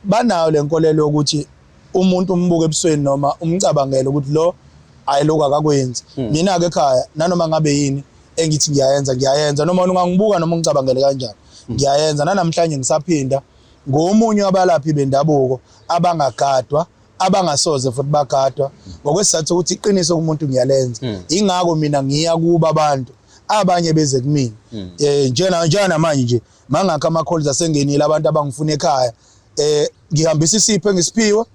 banayo lenkolelo yokuthi umuntu umbuke ebusweni noma umcabangele ukuthi lo hayi lokhu akakwenzi. Mina ke ekhaya nanoma ngabe yini engithi ngiyayenza ngiyayenza noma ungangibuka noma ungicabangele kanjani ngiyayenza. Nanamhlanje ngisaphinda ngomunye wabalaphi bendabuko abangagadwa abangasoze futhi bagadwa ngokwesizathu sokuthi iqiniso kumuntu ngiyalenza. Ingakho mina ngiya kuba abantu abanye beze kumina njena njena manje nje mangakho ama calls asengenile abantu abangifuna ekhaya ngihambisa isipho engisiphiwe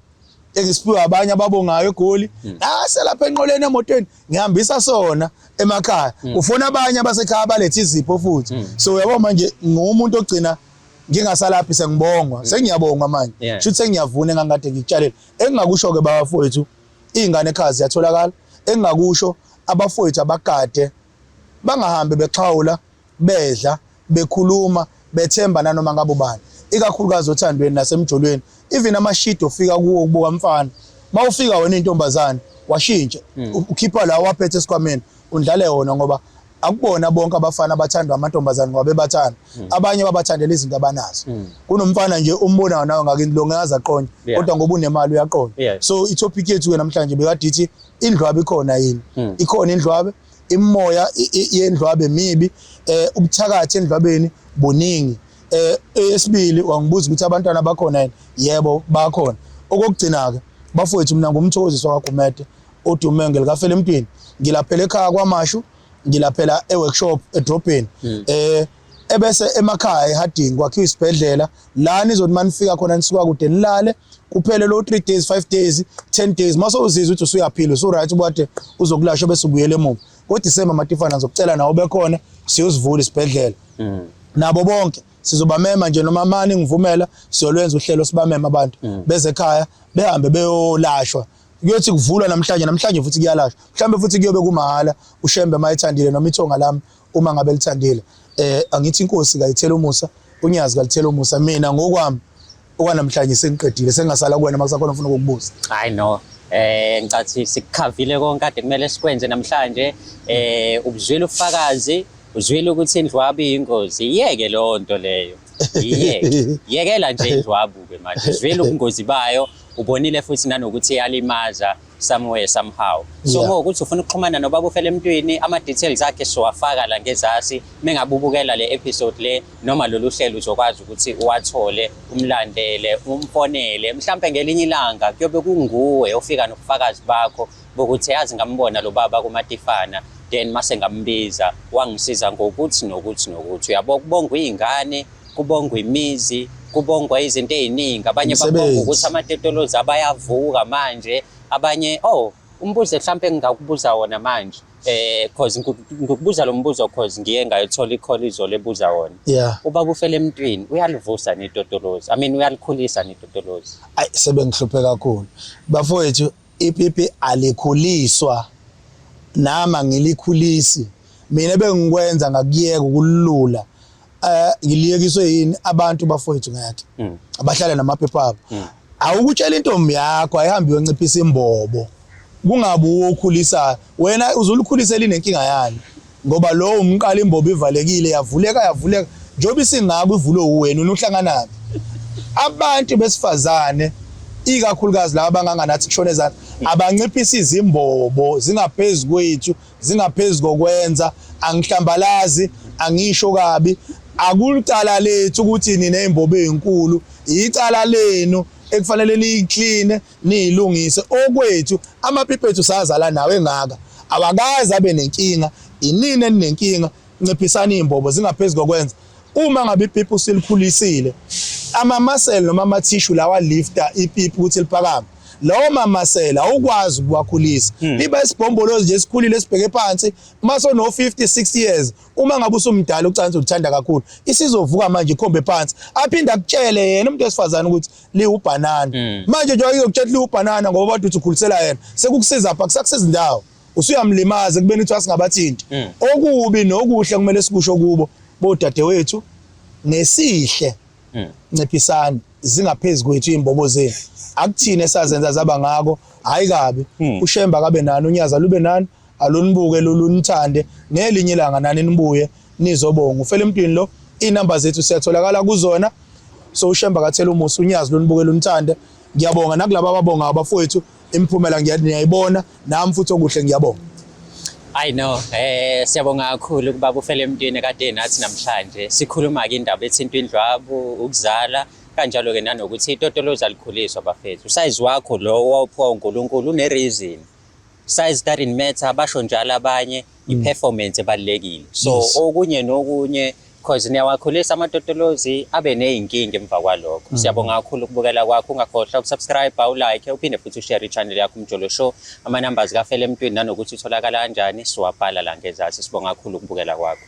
abanye ababongayo eGoli naselapha enqoleni emotweni ngihambisa sona emakhaya ufuna abanye abasekhaya balethe izipho futhi. So uyabo manje ngumuntu ogcina ngingasalaphi sengibongwa sengiyabongwa manje shuthi sengiyavuna engangikade ngikutshalele. Engingakusho ke bafowethu izingane ekhaya ziyatholakala. Engingakusho abafowethu abagade bangahambi bexhawula bedla bekhuluma bethemba nanoma ngabe ubani, ikakhulukazi othandweni nasemjolweni. Even amashido ofika kuwo kubuka mfana mawufika wena intombazane washintsha ukhipha la waphethe esikhwameni undlale wona, ngoba akubona bonke abafana abathandwa amantombazane ngoba bebathanda. Abanye babathandela izinto abanazo. Kunomfana nje umbonayo nawe ngakini lo ngeyazi aqonde kodwa ngoba unemali uyaqonda. So itopic yethu ke namhlanje bekade ithi indlwabe ikhona yini? Ikhona indlwabe, imoya yendlwabe mibi, ubuthakathi endlwabeni buningi. Esibili wangibuza ukuthi abantwana bakhona yini? Yebo bakhona. Okokugcina ke bafowethu mina ngumthokozisi wakwaGumede odume ngelikafela emntwini. Ngilaphela ekhaya kwaMashu, ngilaphela eworkshop edrobheni. Ebese emakhaya eHarding kwakhiwa isibhedlela la nizothi manifika khona nisuka kude nilale kuphele lo 3 days 5 days 10 days mase uzizwa ukuthi usuyaphila usu right ubade uzokulashwa bese ubuyele emuva. NgoDisemba Matifana ngizokucela nawe bekhona siyosivula isibhedlela. Nabo bonke sizobamema nje noma mani ngivumela siyolwenza uhlelo sibamema abantu beze ekhaya behambe beyolashwa. Kuyothi kuvulwa namhlanje futhi kuyalashwa. Mhlambe futhi kuyobe kumahhala uShembe mayithandile noma ithonga lami uma ngabe lithandile. Angithi inkosi kayithela umusa, unyazi kalithela umusa. Mina ngokwami okwanamhlanje sengiqedile, sengasala kuwena makusakhona ufuna ukukubuza. Hayi no. Ngicathi sikukhavile konke kade kumele sikwenze namhlanje. Ubuzwile ubufakazi, uzwile ukuthi indlwabu iyingozi. Iyeke leyo nto leyo. Iyeke. Yekela nje indlwabu ke manje. Uzwile ubungozi bayo, ubonile futhi nanokuthi iyalimaza somewhere somehow. So ngokuthi ufuna ukuxhumana nobaba ufele emntwini, ama details akhe siwafaka la ngezasi. Mengabubukela le episode le noma lolu hlelo uzokwazi ukuthi uwathole, umlandele, umfonele. Mhlambe ngelinye ilanga kuyobe kunguwe ofika nobufakazi bakho bokuthi yazi ngambona lo baba kuMatifana, then mase ngambiza wangisiza ngokuthi nokuthi nokuthi. Uyabo, kubongwa izingane, kubongwa imizi, kubongwa izinto eziningi. Abanye babonga ukuthi amatetolozi abayavuka manje, abanye oh Umbuzo mhlampe engingakubuza wona manje, cause ngikubuza lo mbuzo cause ngiye ngayithola i-call izolo ebuza wona. Ubaba ufele emntwini, uyalivusa netotolozi? I mean, uyalikhulisa netotolozi? Ayi, sebengihluphe kakhulu bafowethu. Ipipi alikhuliswa, nami angilikhulisi. Mina bengikwenza ngakuyeka ukulula. Ngiliyekiswe yini abantu bafowethu? Ngeke abahlale namaphepha abo. Awukutshela intombi yakho ayihambe iyonciphisa imbobo, kungabe uwokhulisayo. Wena uzulikhulisela inenkinga yani? Ngoba lo umqala imbobo ivalekile, yavuleka, yavuleka njengoba isingako, ivulwe uwena. Unuhlanganaphi? Abantu besifazane, ikakhulukazi laba abanganganathi kushona ezandla, abanciphisa izimbobo, zingaphezu kwethu, zingaphezu kokwenza. Angihlambalazi, angisho kabi. Akulicala lethu ukuthi niney'mbobo ey'nkulu, icala lenu ekufanele niyikline, niyilungise. Okwethu amapipi ethu sazala nawo engaka, awakaze abe nenkinga. Inini eninenkinga? Nciphisani iy'mbobo, zingaphezu kokwenza. Uma ngabe ipipi usilikhulisile, ama-muscle noma ama-tissue lawa lifta ipipi ukuthi liphakame, lawo ma-muscle awukwazi ukuwakhulisa. Liba isibhombolozi nje esikhulile esibheke phansi uma sono 50 60 years. Uma ngabe usumdala, ucansi uthanda kakhulu, isizovuka manje ikhombe phansi, aphinde akutshele yena umuntu wesifazane ukuthi liwubhanana. Manje nje izokutshela liwubhanana ngoba bathi uthi ukhulisela yena, sekukusiza pha kusakusiza indawo, usuyamlimaza ekubeni uthi asingabathinti. Okubi nokuhle kumele sikusho kubo bodadewethu nesihle. Nciphisani, zingaphezu kwethu iy'mbobo zenu, akuthini esazenza zaba ngako. Hhayi kabi. Ushemba kabe nani, unyaza lube nani, alunibuke lulunithande, ngelinye ilanga nani nibuye nizobonga. Ufele emntwini lo, iy'namba zethu siyatholakala kuzona. So ushemba kathela umusa, unyazi lunibuke lunithande. Ngiyabonga nakulaba ababongayo bafowethu, imiphumela ngiyayibona nami futhi, okuhle, ngiyabonga. I know, siyabonga kakhulu kubaba ufele emntwini kade nathi namhlanje. Sikhuluma ke indaba ethinta indlwabu, ukuzala, kanjalo ke nanokuthi itotolozi alikhuliswa bafethu. Usize wakho lo owawuphiwa uNkulunkulu une reason. Size doesn't matter, basho njalo abanye, i-performance ebalulekile. So okunye nokunye, cause niyawakhulisa amatotolozi abe ney'nkinga emva kwalokho. Siyabonga kakhulu ukubukela kwakho. Ungakhohlwa ukusubscribe, ulike, uphinde futhi ushare i-channel yakho Umjolo Show. Ama-numbers kafele emntwini nanokuthi utholakala kanjani siwabhala la ngezansi. Sibonga kakhulu ukubukela kwakho.